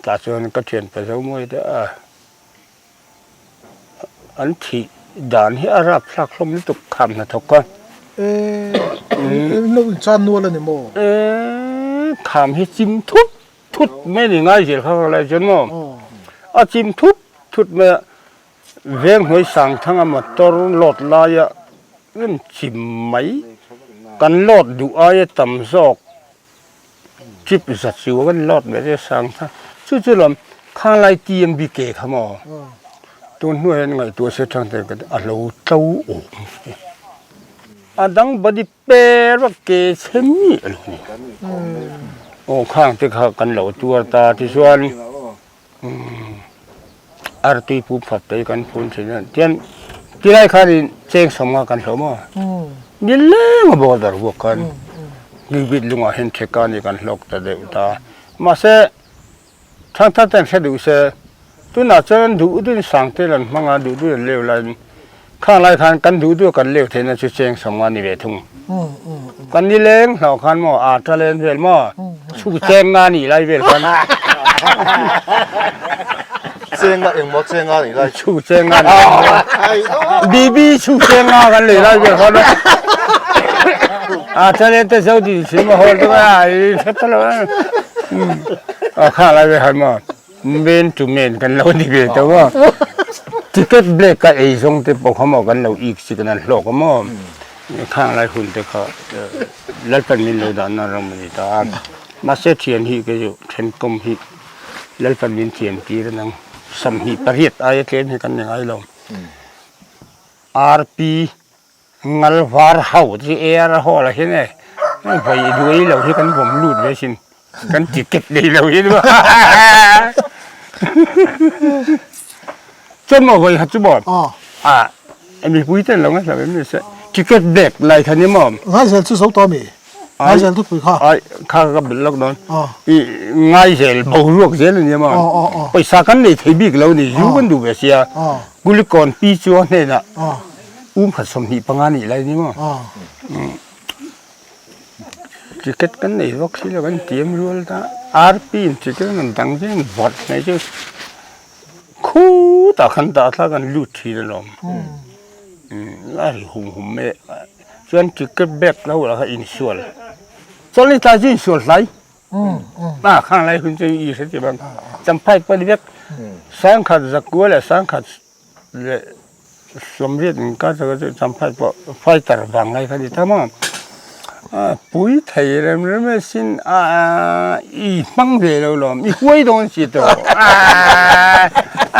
Tah chuan ka thianpa zo mawi te a, an thih dan hi a rap thlak hlawm lutuk kham hnathawk a. Eee lo in chan nual a ni maw? Eee kham hi chim thut thut mai a ni ngai zel kha ka lai chuan maw? A chim thut thut mai a, veng hnuai sang thanga motor load laia em chim mai, kan load duh aia tam zawk. Chip za chu kan lawt ve te sang kha chu chu lawm khanglai TMBK kha maw tun hnuai hian ngaihtuah se thang te a lo tlo awm a dang body per vak ke chhe mi a lo ni aw khang te kha kan lo tuar ta tichuan artui pu phat te kan phun thin a tian tilai khanin cheng sawmnga kan hlawh maw nileng a border vuak khan tuibit lungah hian theka ni kan hlawk ta deuh ta mahse thangthar ten hre duh se tunah chuan an duh duhin sangte an hmang a duh duhin an leu laiin khang lai khan kan duh duh a kan leu theihna chu cheng sawmnga ni ve thung kan nileng hlauh khan maw aa talen vel maw chhuk cheng nga nih lai vel khan Cheng nga engmaw cheng nga nih lai chhuk cheng nga nih lai bibi chhuk cheng nga kan lei lai vel khan a talen te zo din sim a hol te a i hre lo a kha lai vel khan maw Men to men kan lo ni ve tawh a, ticket black a ei zawng te pawh kha maw kan lo ik chi kan han hlawk a maw, khang lai hun te kha Lalpan min lo dahna ram a ni ta a, mahse thian hi kei chu thenkawm hi Lalpan min thian tir a nang, 28 aia tlem hi kan ni ngai lo, RP Ngal var ho te chu air a hawl ah hian e vawi duai lo hi kan vawm lut ve sin kan ticket nei lo hi chuan maw vawi khat chu maw ah mipui ten lo ngaithla ve mai se ticket bag lai kha ni maw Ngaizel chu zo tawh ami Ngaizel thupui kha ai kha ka belh lawk dawn i Ngaizel boruak zel a nia maw pawisa kan nei thei bik lo ni zu kan duh ve sia Kulikawn pi chu a hnenah Um khat 25 nih lai ni maw? Ticket kan nei vak si lo kan tiam rual ta. RP in ticket an dang zel vawt mai chu khutah khan dah thla kan lut thin alawm. A ri hum hum mai a. Chuan ticket bag lo lah kha insual. Chuan tlai chu insual hlai. A khang lai hun chu i hre ti bang. Champhai pawh ni vek. 10,000 zakua leh 10,000 leh 80 inkar taka chu champhai pawh fighter vang lai kha ni ta maw a pui thei rem rem e sin a i hmang ve lo lawm i huai dawn si tawh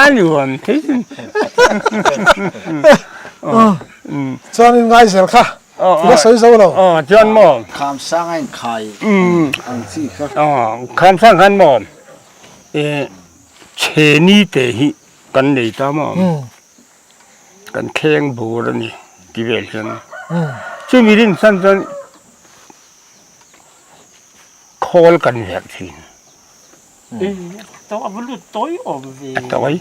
a nuam thei sin chuanin ngai zel kha ila sawi zo lo chuan maw kham sang a inkhai ang chi kha kham sang khan maw chheni te hi Kan nei ta maw? Kan kheng bur a ni ti vel hian. Chumi rin chan chuan khawl kan verh thin. A va lut tawi awm ve. A tawi.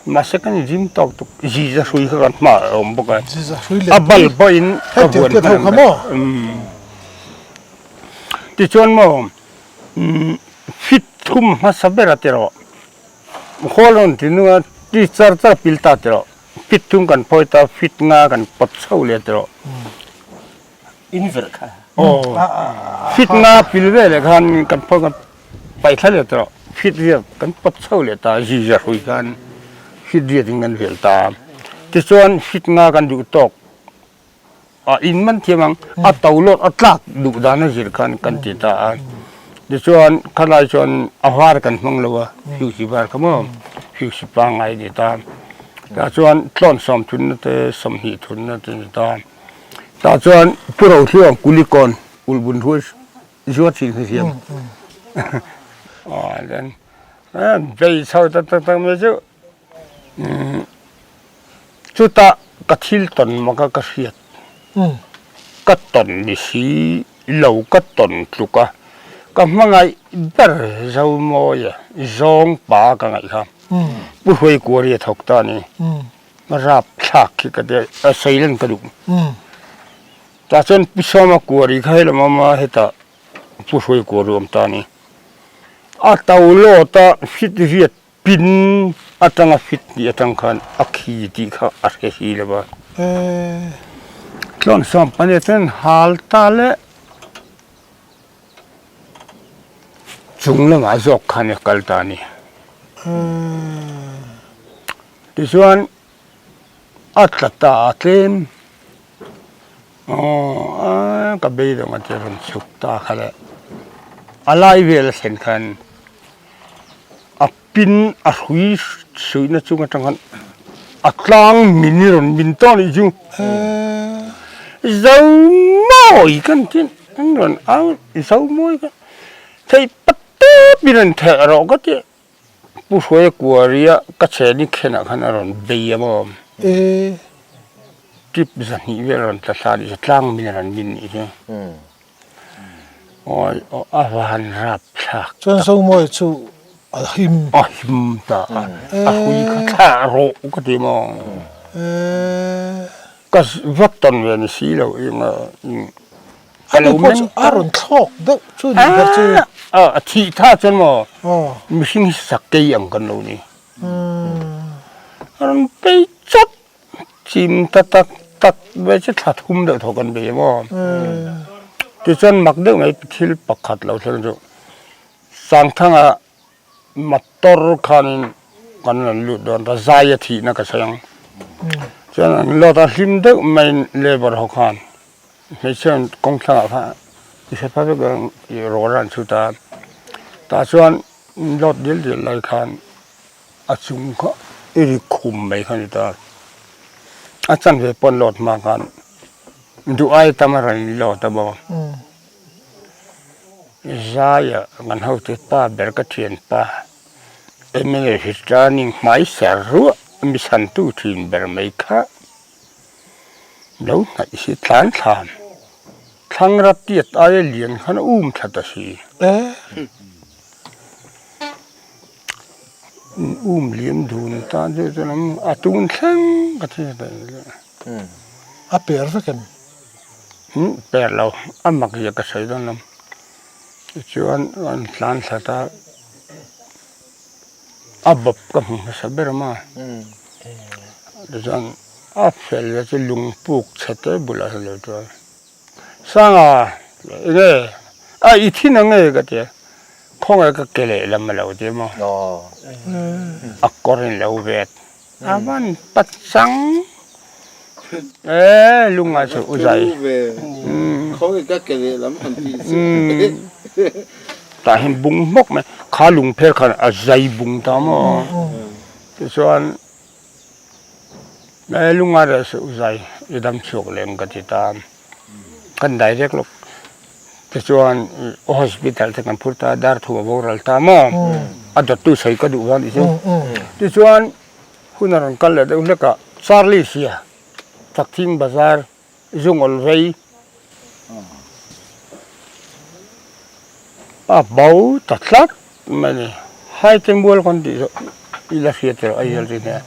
Mahse kan zim tawk tuk ziza hrui kha kan hma a awm bawk a. Ziza hrui leh A bal pawhin ka vuan hman maw? Tichuan maw fit thum hmasa ber a ti rawh. Khawl rawn ti nung a, ti char char pil ta tiraw, fit thum kan phawi ta, fit nga kan pawt chho leh tiraw. In verh kha. Aw, fit nga pil ve leh khan kan phawi kan paih thla leh tiraw, fit riat kan pawt chho leh ta, zi za hrui khan fit riat in kan vel ta. Tichuan fit nga kan duh tawk. a in man thiam ang a to lawt a tlak duh dan a zir khan kan ti ta a tichuan khalai chuan a var kan hmang lo a fuse var kha maw fuse pangngai a ni ta tah chuan tlawn sawm thunna te sawmhnih thunna te a ni ta tah chuan pu Rothliang Kulikawn ulhbun rual zuar thin hi hian bei chho tak tak tak mai chu Chutah ka thil tawn mak a ka hriat. Ka tawn ni si lo ka tawn tluk a, ka hmangaih ber Zomawi a zawng pa ka ngaih kha. Pu Hruaikuari a thawk ta a ni. Rap thlak khi ka tia a sawi lan ka duh. Tah chuan Pu Sawma Kuari kha helam awm a hetah Pu Hruaikuari awm ta a ni. A to lawt a fit viat Pin atanga fit tih atang khan a khi tih kha a hre si lo va. Tlawn sawm pahnih chuan hal ta le chung lamah zawk khan a kal ta a ni. Tichuan a tla ta a tlem aw ka beidawng a ti rawn chhuk ta kha le a lai vel a thlen khan. A pin a hrui suihna chung atang khan a tlang min i rawn min tawh anih chu. Zo mawi kan ti an rawn au zo mawi ka thei pat tep in rawn theh rawh ka ti Pu Hruaia Kuaria ka chhehni khenah khan a rawn bei a maw. Tip zahnih vel a rawn tla thla anih chu tlang min a rawn min anih chu. Awi aw a van rap thlak tak. Chuan Zomawi chu a him. A him ta a, a hui kha thla rawh ka ti maw. Ka vak tawn ve ni si lo eng a ka lo meng a rawn thlawk deuh chu ni ber chu. A thih tha chuan maw mihring hi sakei ang kan lo ni. A rawn pei chawt. Chim ta tak tak ve chu thla thum deuh thaw kan bei maw? Tichuan mak deuh mai thil pakhat lo thleng chu Sangthanga motor khanin kan rawn lut dawn ta zai a thihna ka sawi ang. Chuan an lot a hlim deuh maiin labour ho khan hmeichhia kawng thlangah khan i hre phak vek ang rawl an chhut a, tah chuan lot dil dil lai khan A chung kha i ri khum mai kha a ni ta. A chanve pawn lawt hma khan duh ai tam a rawn lawt a bawk. Zaia kan hotu pa ber ka thian pa mla returning hmai ser ruah mi chhantu thin ber mai kha lo hnaih hi tlan thlam thlangra tiat aia lian khan a um thla ta si. Um liam dun tan chu chuan an a tun thleng ka thi ta le. A per vek em? Um per lo a mak zia ka sawi dawn lo. Tichuan an tlan thla ta a bawp ka hmu hmasa ber a. Tichuan a fel na chu lung puk chhe te bulah hian a lo chuan. Sanga, enge a i thin ang e ka ti a, khawnge ka ke lehlam a lo ti maw? A kawr in lo vet a van pachang e lunga chu u zai. Khawnge ka ke lehlam han tih chu. Tah hian bung hmawk mai, kha lung phel khan a zai bung ta maw? Tichuan. Hei lunga reh suh zai i dam chhuak lem ka ti ta kan dai vek lawk tichuan hospital te kan phur ta dar thu a boral ta maw a dawttu sawi ka duh vang tih chu tichuan hun a rawn kal leh deuh hlek a Charlie sia Thakthing bazar zungawl vei a bo ta tlat mai a ni. Haite mual kan tih zawh i la hriat erawh Aizawl chu nia.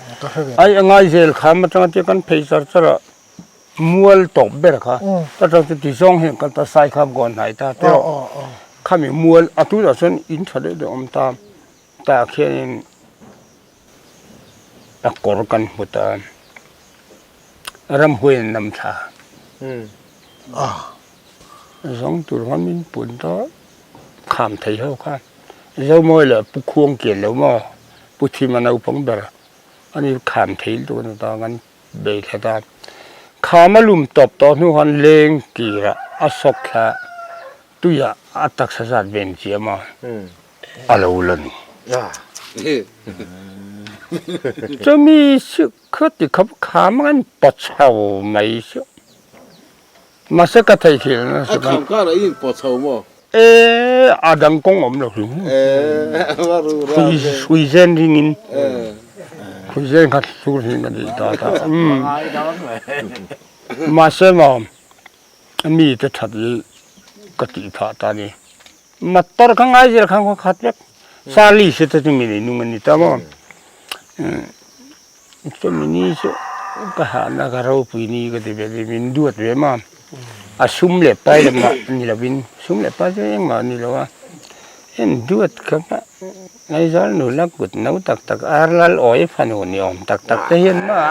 Ai a ngai zel kha atanga tia kan phei char char a mual tawp ber kha ta tang chu ti zawng hian kan ta sai kha gawn hnai ta te erawh khami mual a tunah chuan in tha deuh deuh a awm ta tah khianin a kawr kan hmu ta. Ramhuai an nam thla a, zawng tur khan min pun ta kham thei ho khan Zomawi leh Pu Khuang kian lo maw Pu Thima naupang ber a ni kham thei lutuk a ni ta kan bei thla ta. Kham a lum tawp tawh hnu khan leng tirah a sawk thla tuiah a taksa zat ven chiam a, a lo la ni. Chumi chu khati khawp kham a kan pawt chho mai chu. Mahse ka theihnghilh nasa A kham karah i inpawh chho maw? E, a dang kawng awm lo hrim. Hrui zen ringin hrui zen kha thlur hi ka ni ta ta. Mahse maw mi te that hi ka tih phah ta ni. Motor kha ngai zel khan khaw khat vek. Charlie se te chu mi nei nung a ni ta maw. Chumi ni chu ka hahna ka ropui ni ka ti ve ni min duat ve em a, a sum leh pai lamah ni lovin sum leh pai chu engmah a ni lo a, en duat khawp a Aizawl nula kut no tak tak ar lal awi fanu ni awm tak tak te hian maw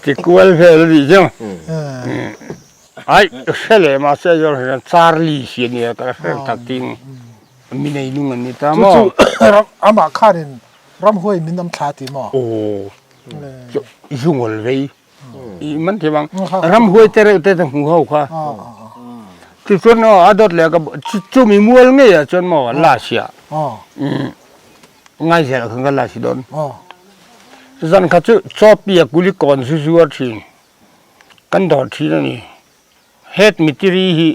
ti kual vel a nih chu. Ai, hre leh mahse Aizawl hian Charlie hi a nia ka hre tak ting mi nei nung an ni ta maw? Chu chu amah khanin ramhuai min am thla ti maw? Aw, chu zungawl vei i man thei bang ramhuai te reuh te te hmu ho kha. Tichuan aw a dawt leh ka chumi mual ngei ah chuan maw la sia ngaizel khan ka la si dawn. Zan kha chu chaw pia kuli kawn zu zuar thin. Kan dawr thin a ni. Het mitiri hi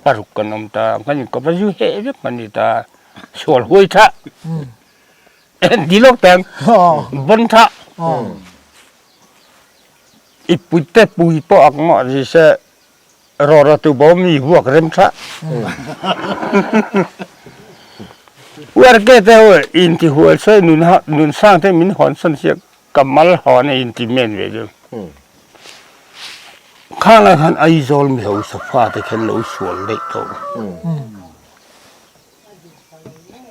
paruk kan awm ta, kan inkawp a zu heh vek kan ni ta. Sual huai tha, di lawk teng, bon tha. I pui te pui pawh ak ngawh ni se rawra tu bo mi vuak rem tha. Uar ke te ho inti hual se nun sang te min hawn san siak. Ka mal hawn a inti men ve chu. Khang lai khan Aizawl mi hausa fa te khan lo sual daih tawh.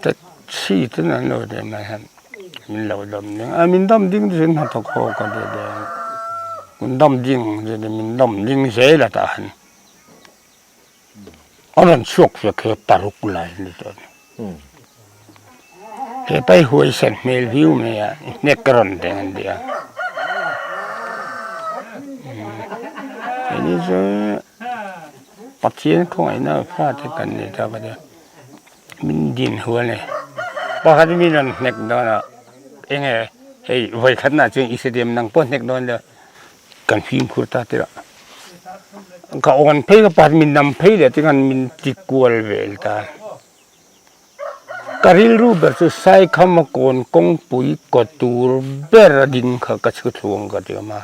Taxi ten an lo deh mai han min lo dam ding a, min dam ding chu hnathawk ho ka ti ve a, min dam ding chu min dam ding zel a tah han. A rawn chhuak ve kher paruk lai a ni tawh. He pai huaisen hmel viau mai a, hnek ka rawn deng an ti a. Hei chu Pathian khawngaihna fate kan ni ta ka ti a, min din hual a ni. Pakhat min rawn hnek dawn a, enge hei vawikhatnaah chuan i hrethiam nang pawh hnek dawn lo. Kan fimkhur ta tirh a, ka awn phei ka pakhat min nam phei leh te khan min ti kual vel ta. Ka rilru ber chu Saikhama kawn kawngpui kaw tur ber a ding kha ka chhu thluang ka ti awm a,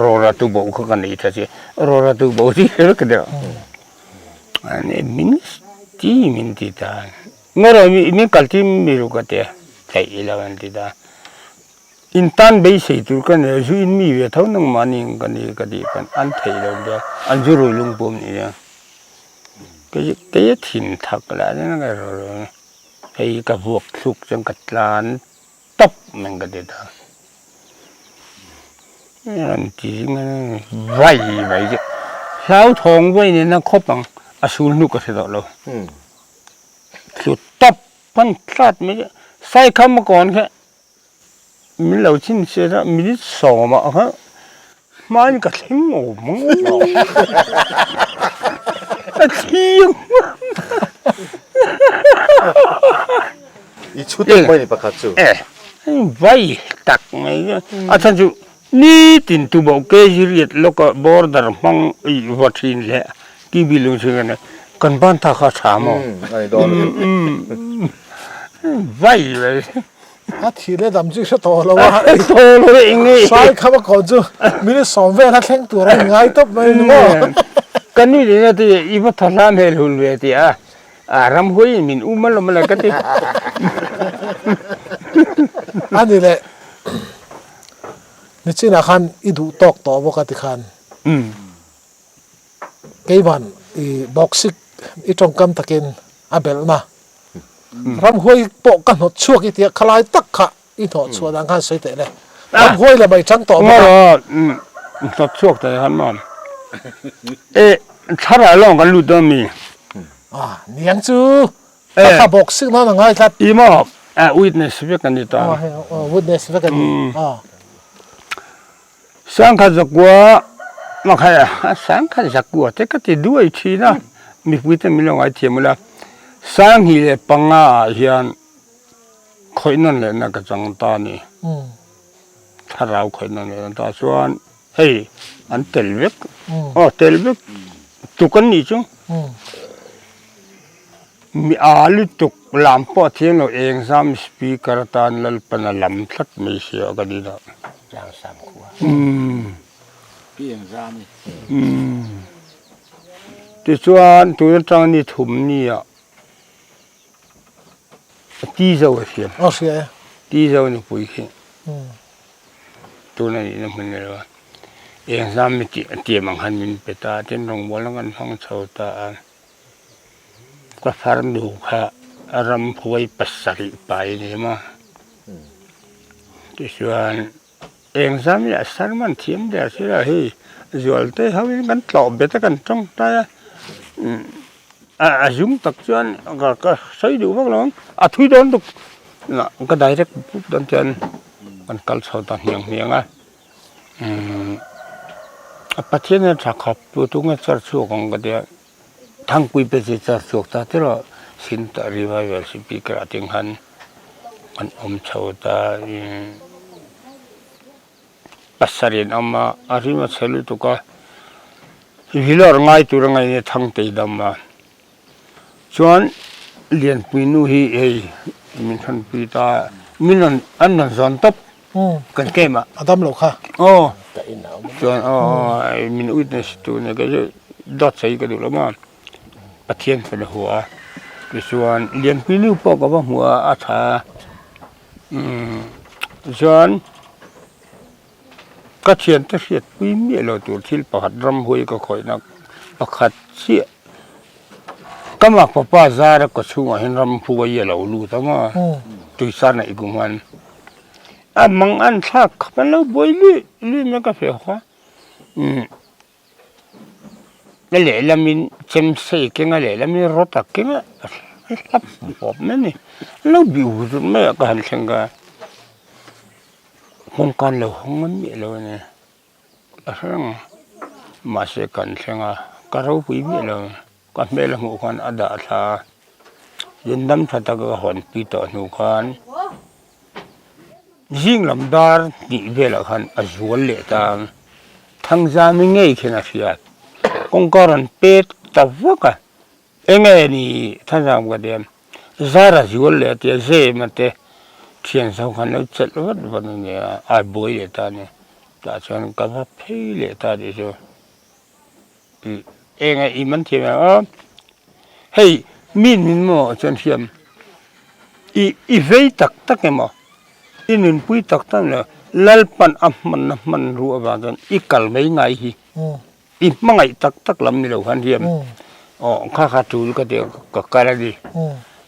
Rawra tuboh kha ka nei tha chi, Rawra tuboh chi kher ka ti a, min ti min ti ta, Ngawrh min kal tir mi ru ka ti a, theih ilo an ti ta. In tan beisei tur ka nei a, zu in mi ve tho nangmah ning ka ni ka tih pawn an theih lo nia, an zu rui lung pawh ni nia. Kei kei a thin thak lah nen ka ro ro a, hei ka vuak thluk chuan ka tlan tawp mai ka ti ta. An ti zing a vai mai chu hlauthawng vai nena khawp ang a sul hnu ka hre tawh lo. Thlu tawp pan tlat mai chu Saikham a kawn kha Min lo chhinchhiat a, minute sawmah kha hmain ka thleng awm ang a thliang I chhu tak mai ni pakhat chu. Eh, vai tak mai a chhan chu nitin tuboh kg riat lawka border hmang i va thin leh TV lung chhung hian kan ban ta kha a tha maw? Vai vai. A thih leh dam chu i hre tawh lo a. Tawh lo e eng nge. Sai kham a kawn chu minute sawm vel a thleng tur a in ngai tawp mai ni maw. Ka ni leh na ti i va tha hla hmel hun ve ti a, a ramhuai in min um alawm ala ka ti. A ni leh nichinah khan i duh tawk tawh bawk a ti khan. Keiman i bawksik i tawngkam takin a belhna ramhuai pawh ka hnawt chhuak i tia khalai tak kha i hnawh chhuah dan khan sawi teh le. Ramhuai lam a i chang tawh bawk a. Hnawt chhuak teh khan maw. E thlarah lawng kan lut dawn mi? A niang chu. A thla bawk sik nan a ngai tlat. I maw? A witness vek a ni ta. Aw hei witness vek a ni. Sangkhat zakua makhai a sangkhat zakua te ka ti duai thin a, mipui te min lo ngaithiam ula, Sanghnih leh panga ah hian khawih nawn lehna ka chang ta a ni. Thlarau khawih nawn lehna ta chuan hei an tel vek, aw tel vek tuk an nih chu. Mi a lutuk lam pawh a thiang lo engzam speaker atan Lalpan a lam tlat mai sia ka ni dah. Tlangsam khua. Pi engzam i. Tichuan tun atang ni thum ni ah ti zo a hria. A hria e. Ti zo nupui khi. Tuna nihna hmun ni lo a. Engzam mi tih a tiam ang khan min pe ta a tin rawngbawlna kan hmang chho ta a. Ka farnu kha ramhuai pasarih pai a ni maw? Tichuan engzam nge a sermon thiam der si lo hei zualte ho in kan tlawh bet a kan tawngtai a a zum tak chuan ka sawi duh vak lo ang a thui dawn tuk ka direct pup dawn chuan kan kal chho ta hniang hniang a. A Pathian hian tha khawp tu tu nge char chhuak ang ka tia Thangpui pe chi char chhuak ta te erawh sin ta revival speaker ah ting khan an awm chho ta pasarih an awm a a rim a chhe lutuk a vilawr ngai tur a ngaih nia Thangtei dam a chuan Lianpui nu hi hei min thawnpui ta min rawn an rawn zawn tawp. Kan kem a. A dam lo kha. Aw. Chuan aw min witness tu nia kei chu dawt sawi ka duh lo maw. Pathian fel a hua a. Tichuan Lianpui nu pawh ka va hmu a a tha a. Chuan ka thiante hriatpui miah lo tur thil pakhat ramhuai ka khawihna pakhat chiah Ka makpapa zara ka chhungah hian ramhuai a lo lut ang a, tuisa neih kum hian a mang an thlak khawp an lo buai luih luih mai ka hre hawk a, umm a lehlamin chemsei keng a lehlamin rawt a keng a a hlap pawp mai a ni, an lo bih hut hut mai a ka han thleng ka kawngka an lo hawng ngam miah lo a ni. A hrang mahse kan thleng a ka ropui miah lo ka hmel a hmuh khan a dah thla a tin dam tha taka ka hawn pui tawh hnu khan zing lam dar hnih velah khan a zual leh ta a Thangzami ngei khian a hria kawngka rawn pet ta vak a. Enge ni Thazam ka ti a, Zara zual leh a ti a, Zema te thian zo khan lo chelh vat vat a nia, a buai leh ta a ni. Tah chuan ka va phei leh ta tih chu enge i man thiam em a, hei mi min maw chuan hriam i i vei tak tak emaw i nunpui tak tak emaw Lalpan a hmanna hmanrua avang chuan i kal mai ngai hi. I hmangaih tak tak lam ni lo khan hian aw kha kha tul ka ti ka kal a ni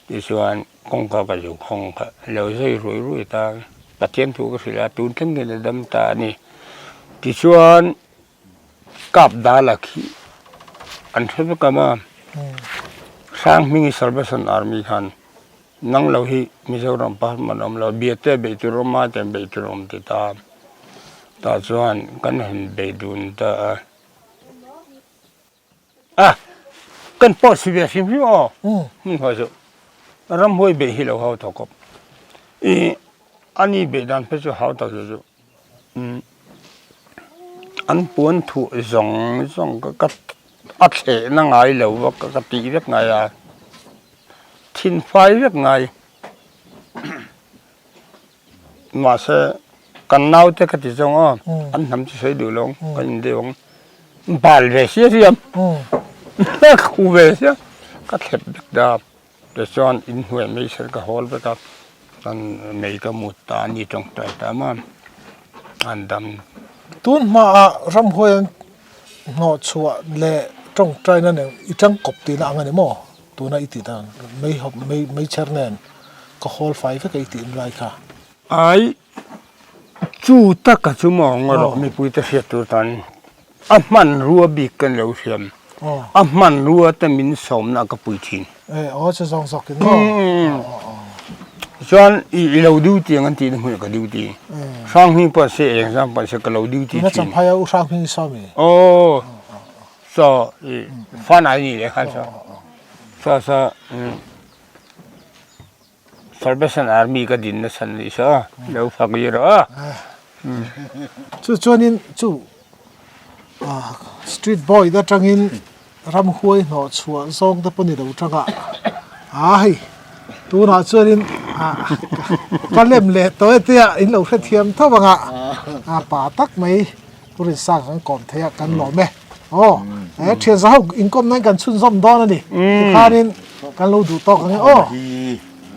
tichuan kawngka ka zo khawng kha lo zai ruai ruai ta Pathian thu ka hrilh a tun thleng hian a dam ta a ni tichuan kap dal a khi an hre vek a maw Hrang hming Salvation Army khan nang lo hi Mizoram pa hman awm lo Biate beih tur awm a ten beih tur awm ti ta tah chuan kan han bei dun ta a a kan pawh si ve hrim hrim aw hmun hnuai chu ramhuai beih hi lo hau tawh kawp ih ani beih dan phei chu hau tak chu an puan thuah zawng zawng ka a thlehna ngai lo va ka tih vek ngai a. Thin fai vek ngai. Mahse kan naute ka ti zawng aw, an hnam chu sawi duh lo ang, kan in deuh ang. Bal ve sia riam, khu ve sia, ka thlep vek ta. Tichuan inhnuai mai sen ka hawl vek a, kan mei ka mut ta a ni tawngtai ta maw, an dam. Tun hmaah ramhuai an hnawh chhuah leh tawngtaina nen i tangkawp tihna ang a ni maw? Tuna i tih dan mei hawp mei mei chher nen ka hawl fai vek a i tih lai kha. Ai chu taka chu maw ngaw rawh mipui te hriat tur tan a hmanrua bik kan lo hriam. A hmanrua te min sawmna ka pui thin. E aw chu zawng zawk in maw. Chuan i lo duty ang an tih na hmunah ka duty. Hranghming pawh se eng zang pawh se ka lo duty thin. Tuna Champhai a u Hranghming i sawm i? Aw saw i fanai ni leh khan saw. Saw saw Salvation Army ka din nasa ni saw lo fak i rawh a. Chu chuanin chu street boy atangin ramhuai hnawh chhuah zawng te pawh ni lo tanga a hei tunah chuanin ka lem leh tawh e tia in lo hrethiam tho ang a a pa tak mai Pu Rinsa kan kawm thei a kan lawm e aw he thian za ho inkawm nan kan chhunzawm dawn a ni tikhanin kan lo duh tawk ang e aw.